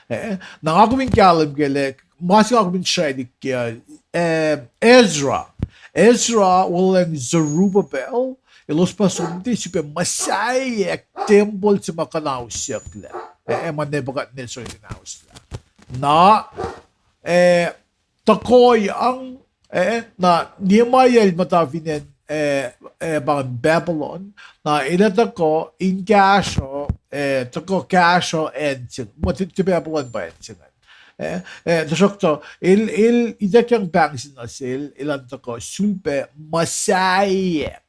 Eh, na nga kom in kahlwem ke lah, ma se nga kom in sraclihk ke, eh, Ezra. Ezra, wolacng Zerubbabel, elos pa som nuh sifilpac muhsaheack tempuhl se ma kuhnausyucklac. Eh, ma Nebuchadnezzar el kuhnausyucklac. Na, eh, tuhkuhyang, eh, na Nehemiah el muhta fin acn, eh, eh, pa ingacn Babylon, na el ac tuhkuh in kahsruh, eh, tuhkuh kahsruh acn se, ma ti, ti Babylon pa acn se ingacn. Eh, eh, tuhsruhktuh, el, el ituckyang pahng se nuh sel, elan tuhkuh sulpac muhsaheack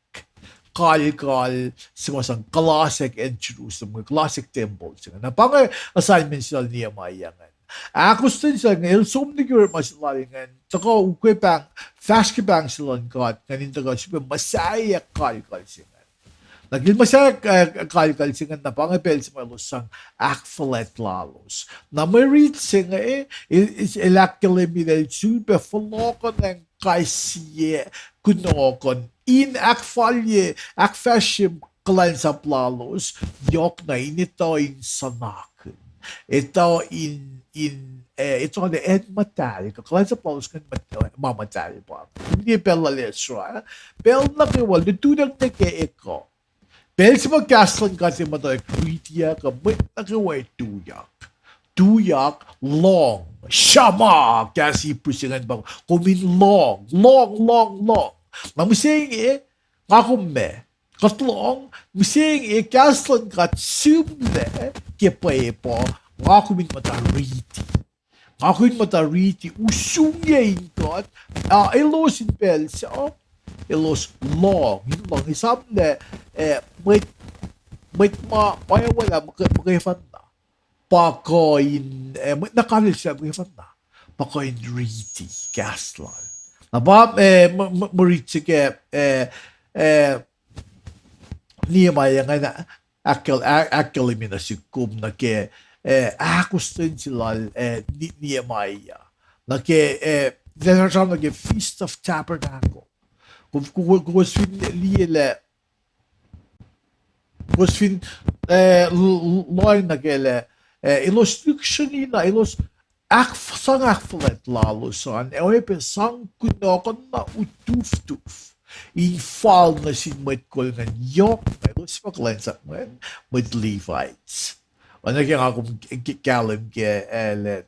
kalkal se ma sang kuhlasack acn Jerusalem, kuhlasack tempuhl se ingacn. Na pa inge assignment se lal Nehemiah ingacn. Ahkostwen se lal ingacn, el som nuh ke orekma se lal ingacn, tuhkuh ukwe pahng, fahsr ke pahng se luhn God ingacn in tuhkuh sifilpac muhsaheack kalkal se ingacn. Na ke el muhsaheack, eh, kalkal se ingacn, na pa inge pacl se ma elos sang ahkfuhlwact lalos. Na mwe rit se inge, el, el ahkkahlwemye lah el sulpac fohlohkohnacng kais sie kunohkohn in ahkfalye, ahkfahsrye kuhlwacnsap lalos, yohkna in etuh in suhnakihn, etuh in, in, eh, etuh lah acn muhtahl, kuh kuhlwacnsap lalos ingacn ma muhtahl pa. Kom liye pacl lal Ezra, pacl nuh kwewa, lututacng nuh ke ekuh. Pacl se ma kahs luhn God el muhtwacwacack riti uh, kuh mwet nuh kwewa tuyak. Tuyak, lohng, shama, kahs Hebrew se ingacn pa, kom in lohng, lohng, lohng, lohng. Na mihsenge, nga kom ma, kuht lohng, mihsenge kahs luhn God sihmlac ke pwepuh, nga kom in muhta riti. Nga kuh in muhta riti, usrnguck in kuht, ah, elos in pacl se, ah, elos lohng, in lohng, esamlah, eh, mwet, mwet ma oacyacpac muhkwena, pa kuh in, eh, mwet na kahlwem se muhkwena, pa kuh in riti kahs lal. Na pa, eh, mwe rit se ke, eh, eh, Nehemiah ingacn, ahkkahlwemye nuh sihk kom nuh ke, eh, ahkostwen se lal, eh, Nehemiah. Nuh ke, eh, nuh ke Feast of Tabernacle. Kowos fin liye lah, kowos fin, eh, lohng nuh ke lah, eh, elos lihksreni na, elos ahk-, sang ahkfuhlwact lalos an, ac oacyacpac sang kunohkohn na utuftuf in fal nuh sin mwet kol ingacn, yohk na elos pa kuhlwacnsap ingacn, mwet Levites. Oacna ke nga kom kahlwem ke, eh, lah,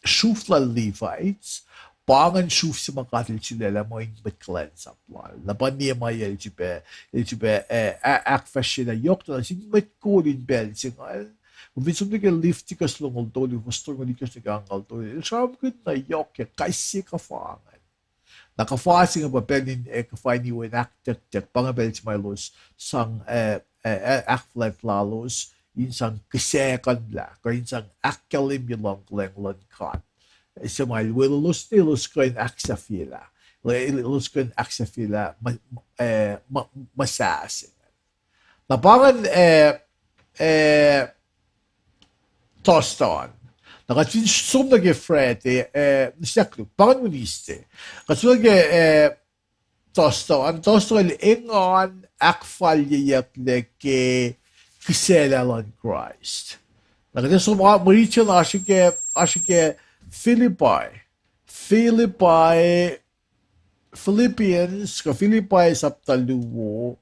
sruhf lal Levites, pa ingacn sruhf se ma God El sulaclah muh in mwet kuhlwacnsap lal. Na pa Nehemiah el srihpac, el srihpac, eh, ahkfahsryelah yohk na nuh sin mwet kol in pacl se ingacn. Kom fin som nuh ke Leviticus longoul tolu, fuhs tolngoul itkohsr nuh ke angngaul tolu, el sramsramkihn na yohk ke kais sie kuhfa ingacn. Na kuhfa se inge pa pacl in, eh, kuhfa in iwen ahktaktak, pa inge pacl se ma elos sang, eh, ahkfuhlwact lalos in sang kihsackuhnlah kuh in sang ahkkahlwemye luhngkuhlwacng luhn God, se ma El welulos ne elos kuh in ahksahfyelah, elos kuh in ahksahfyelah muhsah se. Na pa ingacn, eh, eh, Thursday an. Na kuht fin som nuh ke Friday, eh, nuh sahkluk, pa ingacn Wednesday. Kuht som nuh ke, eh, Thursday an, Thursday el engan ahkfalyeyucklac ke kihsaclah luhn Kraist. Na kuht som, ah, mwe rit se na oasr ke, oasr ke Philippi. Philippi, Philippians, kuh Philippi sapta luo,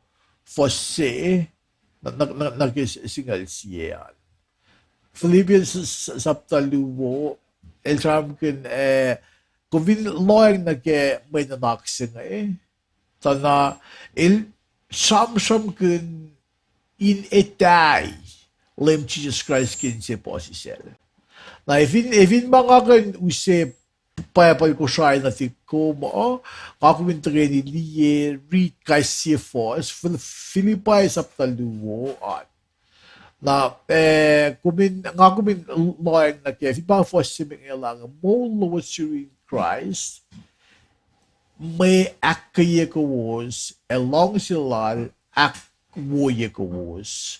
fuhs se, nuh, nuh, nuh ke singucul sie an. Philippians sapta luo, el sramsramkihn, eh, kom fin lohacng nuh ke mwe nuhnak se inge, tuh na el sramsramkihn in etahi Leum Jisus Kraist ke inse puhsisacl. Na efin, efin ma nga kuh in use Bible Kosrae nuhtihk kom uh, nga kom in tuhkweni liye, rit kais sie fuhs, Philippi sapta luo an. Na, eh, kom in, nga kom in lohacng nuh ke, fin pa fuhs se met inge lah, moul lowos yurin Kraist, mwe ahkkweye kowos, ac luhngse lal ahkwoye kowos.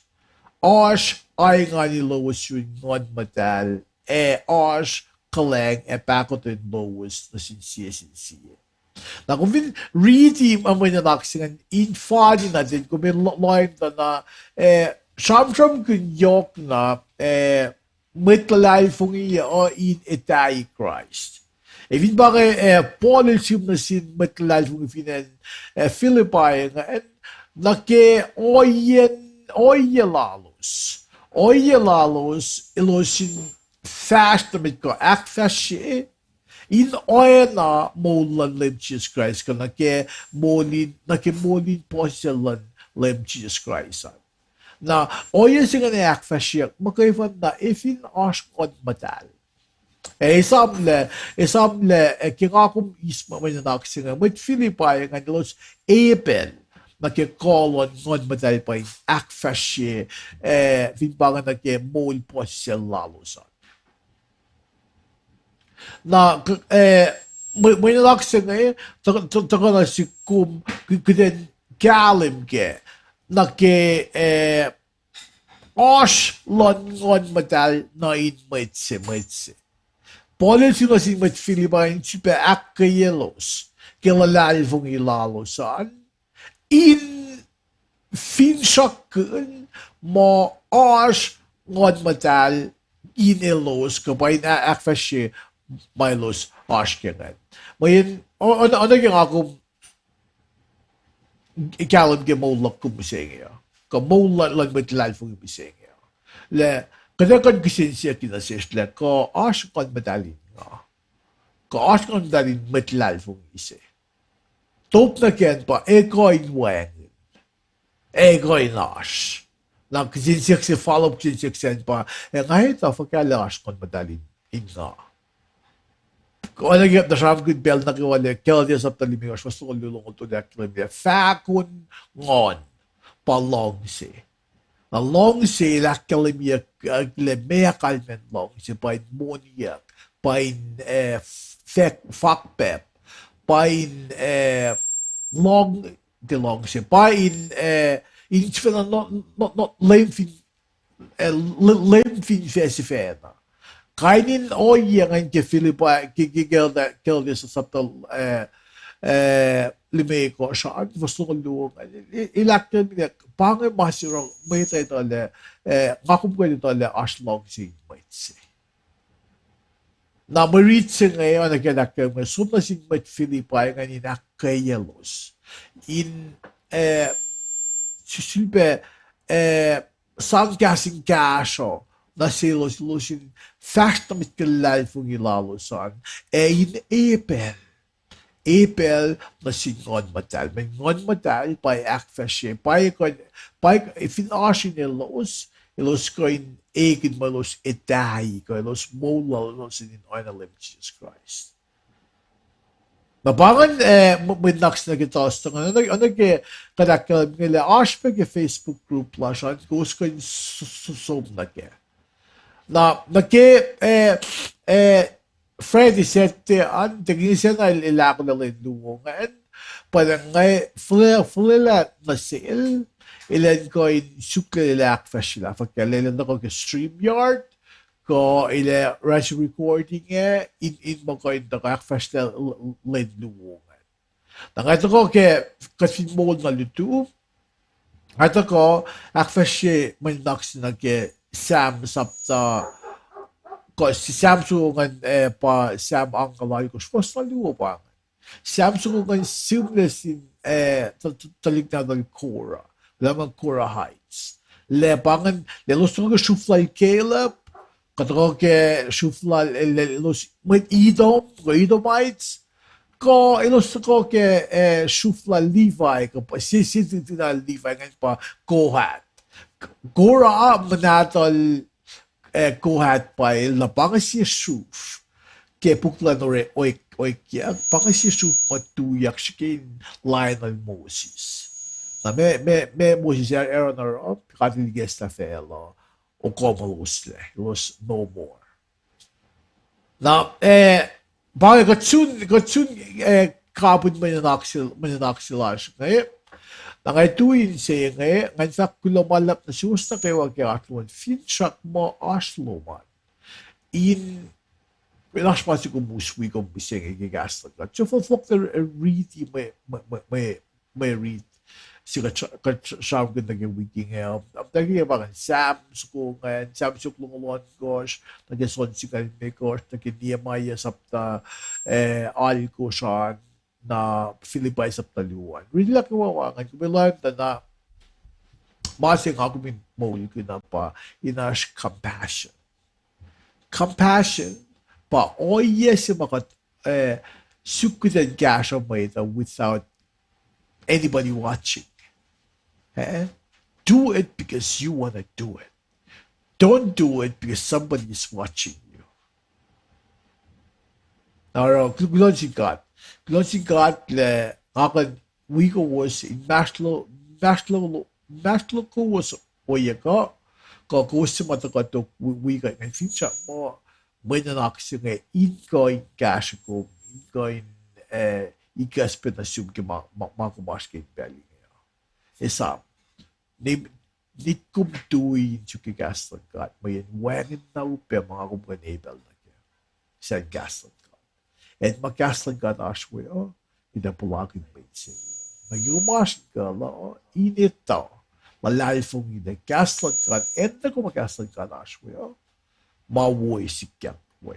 Oasr aingani lowos yurin Nguhn Muhtahl, ac oasr kuhlwacng ac pahkotwen lowos nuh sin sie sin sie. Na kom fin riti mwe nuhnak se ingacn in fani na ten kom in lohacng tuh na, eh, sramsramkihn yohk na, eh, mwet luhlahlfongi uh in etahi Kraist. Ac fin pa inge, eh, Paul el sihm nuh sin mwet luhlahlfongi fin acn, eh, Philippi ingacn, nuh ke ohiyacn, ohiyac lalos. Ohiyac lalos, elos in fahsr nuh met kuh ahkfahsrye in oacna moul luhn Leum Jisus Kraist, kuh nuh ke moul in, nuh ke moul in puhsisacl luhn Leum Jisus Kraist an. Na ohiyac se ingacn ahkfahsryeyuck muhkwena na efin oasr Nguhn Muhtahl. Ac esamlah, esamlah, eh, ke nga kom eis mwe nuhnak se inge, mwet Philippi ingacn elos epacl nuh ke kuh luhn Nguhn Muhtahl pa in ahkfahsrye, eh, fin pa inge nuh ke moul puhsisacl lalos an. Na, eh, mwe, mwe nuhnak se inge, tuhkuh, tuhkuh nuh sihk kom, kuh, kuht in kahlwem kac, nuh ke, eh, oasr luhn Nguhn Muhtahl nuh in mwet se, mwet se. Paul el sihm nuh sin mwet Philippi in srihpac ahkkweyelos ke luhlahlfongi lalos an, in finsrakkihn muh oasr Nguhn Muhtahl in elos, kuh pa in a-, ahkfahsrye ma elos oasr ke ingacn. Mweyen, o-, oacna ke nga kom kahlwem ke moul luhk kom mihsenge uh, kuh moul luhn, luhn mwet luhlahlfongi mihsenge uh, lah kuht ac kuh in kihsen siyuck nuh sesr lah kuh oasr Nguhn Muhtahl in nga, kuh oasr Nguhn Muhtahl in mwet luhlahlfongi se. Top nuh ke an pa ekuh in wacngihn, ekuh in oasr. Na kihsen siyuck se, follow up kihsen siyuck se an pa, ac nga etuh fuhkah lah oasr Nguhn Muhtahl in in nga. Oacna ke kuht sramsramkihn pacl nuh kwewa lah Galatia sapta limekohsr, fuhs longoul luo, longoul tolu ahkkahlwemye lah fahko in nguhn pa luhngse. Na luhngse el ahkkahlwemyeyuck, uh, lah meac kalmacn luhngse, pa in moniyuck, pa in, eh, fak-, fakpacp, pa in, eh, lohng, tiac luhngse, pa in, eh, in sifacna, no, no, no, leum fin, eh, le-, leum fin fac sifacna. Kain in ohiyac ingacn ke Philippi, ke, ke, ke, Galatia sapta, eh, eh, limekohsr an, fuhs longoul luo ingacn, el, el ahkkahlwemye lah pa inge ma se oruh mwet etuh lah, eh, nga kom kuh in etuh lah oasr luhngse in mwet se. Na mwe rit se inge, oacna ke el ahkkahlwemye, som nuh sin mwet Philippi ingacn in ahkkweyelos, in, eh, su-, sulpac, eh, sang kahs in kahsruh nuh selos, elos in fahsr nuh met ke luhlahlfongi lalos an, ac in epacl, epacl nuh sin Nguhn Muhtahl. Mweyen Nguhn Muhtahl pa ahkfahsrye, pa kuh, pa fin oasr in elos, elos kuh in ekihn muh elos etahi, kuh elos moul lalos in oacna Leum Jisus Kraist. Na pa ingacn, eh, mwe, mwe nuhnak se nuh ke tuhstuh ingacn, oacna, oacna ke kuht ahkkahlwemye lah oasr pac ke Facebook group lasr an, kowos kuh in s-, s-, som nuh kac. Na, nuh ke, eh, eh, Friday, Saturday an, tuh kihtin sacna el, el ahkolah lwen luo ingacn, pa lah nga fuhlelah, fuhlelah nuh sel, elan kuh in suk lah el ahkfahsryelah fuhkah, lah elan tuhkuh ke StreamYard, kuh el ac rashi recording ac, in, in muh kuh in tuhkuh ahkfahsryelah l-, l-, lwen luo ingacn. Na nga tuhkuh ke, kuht fin moul na lutu, nga tuhkuh ahkfahsrye mwe nuhnak se nuh ke Sam sapta, kuh Sam soko ingacn, eh, pa Sam angngaul alkosr, fuhs na luo pa ingacn. Sam soko ingacn sihmlac sin, eh, tu-, tu-, tuhlihk nahtuhl Korah, lah ma Korahites. Lah pa ingacn, lah elos tuhkuh ke sruhf lal Caleb, kuh tuhkuh ke sruhf lal, eh, lah elos mwet Edom, kuh Edomites, kuh elos tuhkuh ke, eh, sruhf lal Levi, kuh pa, sie, sie, sie, sie lal Levi ingacn pa Kohath. Korah, mwe nahtuhl, eh, Kohath pa el na pa inge sie sruhf ke puk luhn Orekma, Orekma, pa inge sie sruhf ma tuyak srihke in lainuhl Moses. Na ma, ma, ma Moses ac Aaron oruh, God El ikacslah facluh, okomuloslac, elos no more. Na, eh, pa inge kuht sun, kuht sun, eh, kapihn mwe nuhnak se, mwe nuhnak se lasr inge. Na nga tui in se inge, ngan fahk kuloh ma luhlahp nuh suwos nuh kwewa ke oasr lom an, finsrak muh oasr lom an. In, in oasr ma se kom us wi kom mihsenge ke kahs luhn God, so fohlohk, fohlohk riti mwe, mwe, mwe, mwe, mwe rit se kuht sra-, kuht sramsramkihn nuh ke wik inge. Am, tuh ke pa ingacn Sam soko ingacn, Sam soko longoul ohnkohsr, nuh ke John singucul limekohsr, nuh ke Nehemiah sapta, eh, alkosr an, na Philippi sapta luo an. Riti lah kwewa ingacn, kom ac lohng tuh na ma se nga kom in moulkihn uh pa in oasr compassion. Compassion pa ohiyac se ma kuht, eh, suk kuht in kahsruh mwet uh without anybody watching. Eh? Do it because you want to do it. Don't do it because somebody is watching you. Oruh, kuloh sin God. Kuloh sin God lah nga kuh in wi kowos inmahsrlo, inmahsrlo, inmahsrlo kowos ohiyac kuh, kuh kowos se ma tuhkuh tok wi, wi kuht ingacn, finsrak muh mwe nuhnak se inge in kuh in kahsre kom, in kuh in, eh, ikacspac nuh sum ke ma, ma, ma kom oasr ke in pacl inge. Esam, ne, ne kom tui in suk ke kahs luhn God, mweyen wacngihn na upac ma nga kom kuh in epacl nuh kac, sang kahs luhn God. Acn ma kahs luhn God oasr we uh, kuht ac puhlakihn mwet se. Na kom oasr in kuh la, in etuh, luhlahlfongi lah kahs luhn God, acn nuh kom ma kahs luhn God oasr we uh, ma wo sikyak we.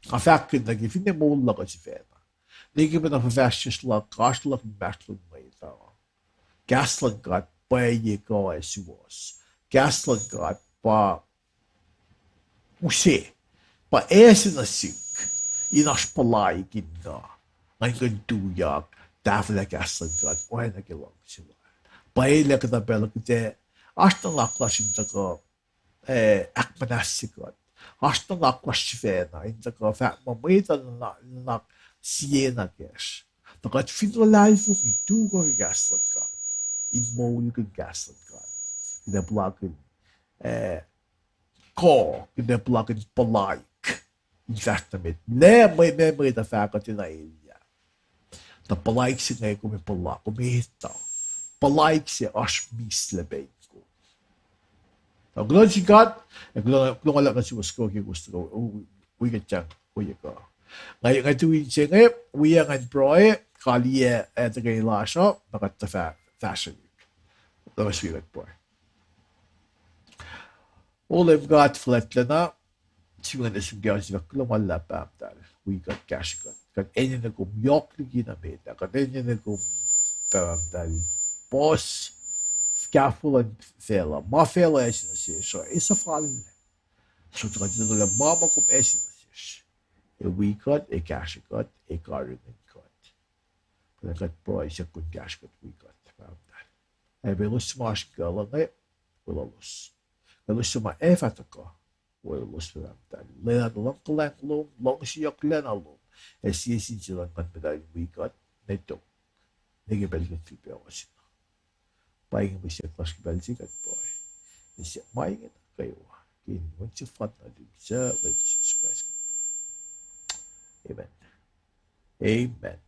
Nga fahkkihn nuh ke finne moul luhk uh sifacna, ne ke pacna fuhfahsryucsr luhk, oasr luhk inmahsrlon mwet uh, kahs luhn God pwacye kuh ac suwohs. Kahs luhn God pa use, pa ase nuh sihk in oasr puhlaik in nga, ngan kuh in tuyak tahfwelah kahs luhn God oacna ke luhngse lal. Pwacye lah kuhtuh pacl kuht ac, oasr nuhnak lasr in tuhkuh, eh, ahkmuhnahsye kuht. Oasr nuhnak lasr sifacna in tuhkuh fahk muh mwet uh nuhnak, nuhnak siena kacsr. Tuh kuht fin luhlahlfongi, tuh kuh ke kahs luhn God, in moulkihn kahs luhn God, kuht ac puhlakihn, eh, kuh, kuht ac puhlakihn puhlaik in fahsr nuh met. Lah mwe, mwe, mwet uh fahk kuht in elyah. Tuh puhlaik se inge kom puhla, kom etuh. Puhlaik se oasr mihslac pac in kom. Tuh kuloh sin God, ac kuloh, kuloh ma luhlahp nuh suwos ke kowos tuhkuh wi kuht sang ohiyac kuh. Nga, nga tu in se inge, wi ngan pruhe, kaliyac, eh, tuhkweni lasr uh, na kuht tuh fah, fahsrwelihk. Loes wi kuht pruhe. O Leum God fuhlwactlacna, sifacna nuh sum ke asin, kuloh ma luhlahp Pahpah muhtahl, wi kuht, kahsrwe kuht. Kuht enenuh kom yohk liki na met ah, kuht enenuh kom, Pahpah muhtahl, puhs kahfofo luhn facluh, ma facluh ase nuh sesr uh, ac suhfal. Sot kuht in tuh lah ma ma kom ase nuh sesr, ac wi kuht, ac kahsrwe kuht, ac karihngihn kuht. Kuht, kuht pruhe siyuck kom kahsrwe kuht, wi kuht, Pahpah muhtahl. Ac pac elos ma oasr in kuh luhn inge, weluhlos. Elos ma ac fah tuhkuh, weluhlos, Pahpah muhtahl. Lwelah nuh luhngkuhlwacng lom, luhngseyucklac na lom, ac sie sin sie luhn Nguhn Muhtahl in wi kuht, ne tok, ne ke pacl kuht fin pac ohsun. Pa inge mwe siyuck lasr ke pacl se kuht pruhe. Ac ma inge nuh kwewa ke inen Wen sefanna luhn suc, Leum Jisus Kraist, kuht pruhe. Amen. Amen.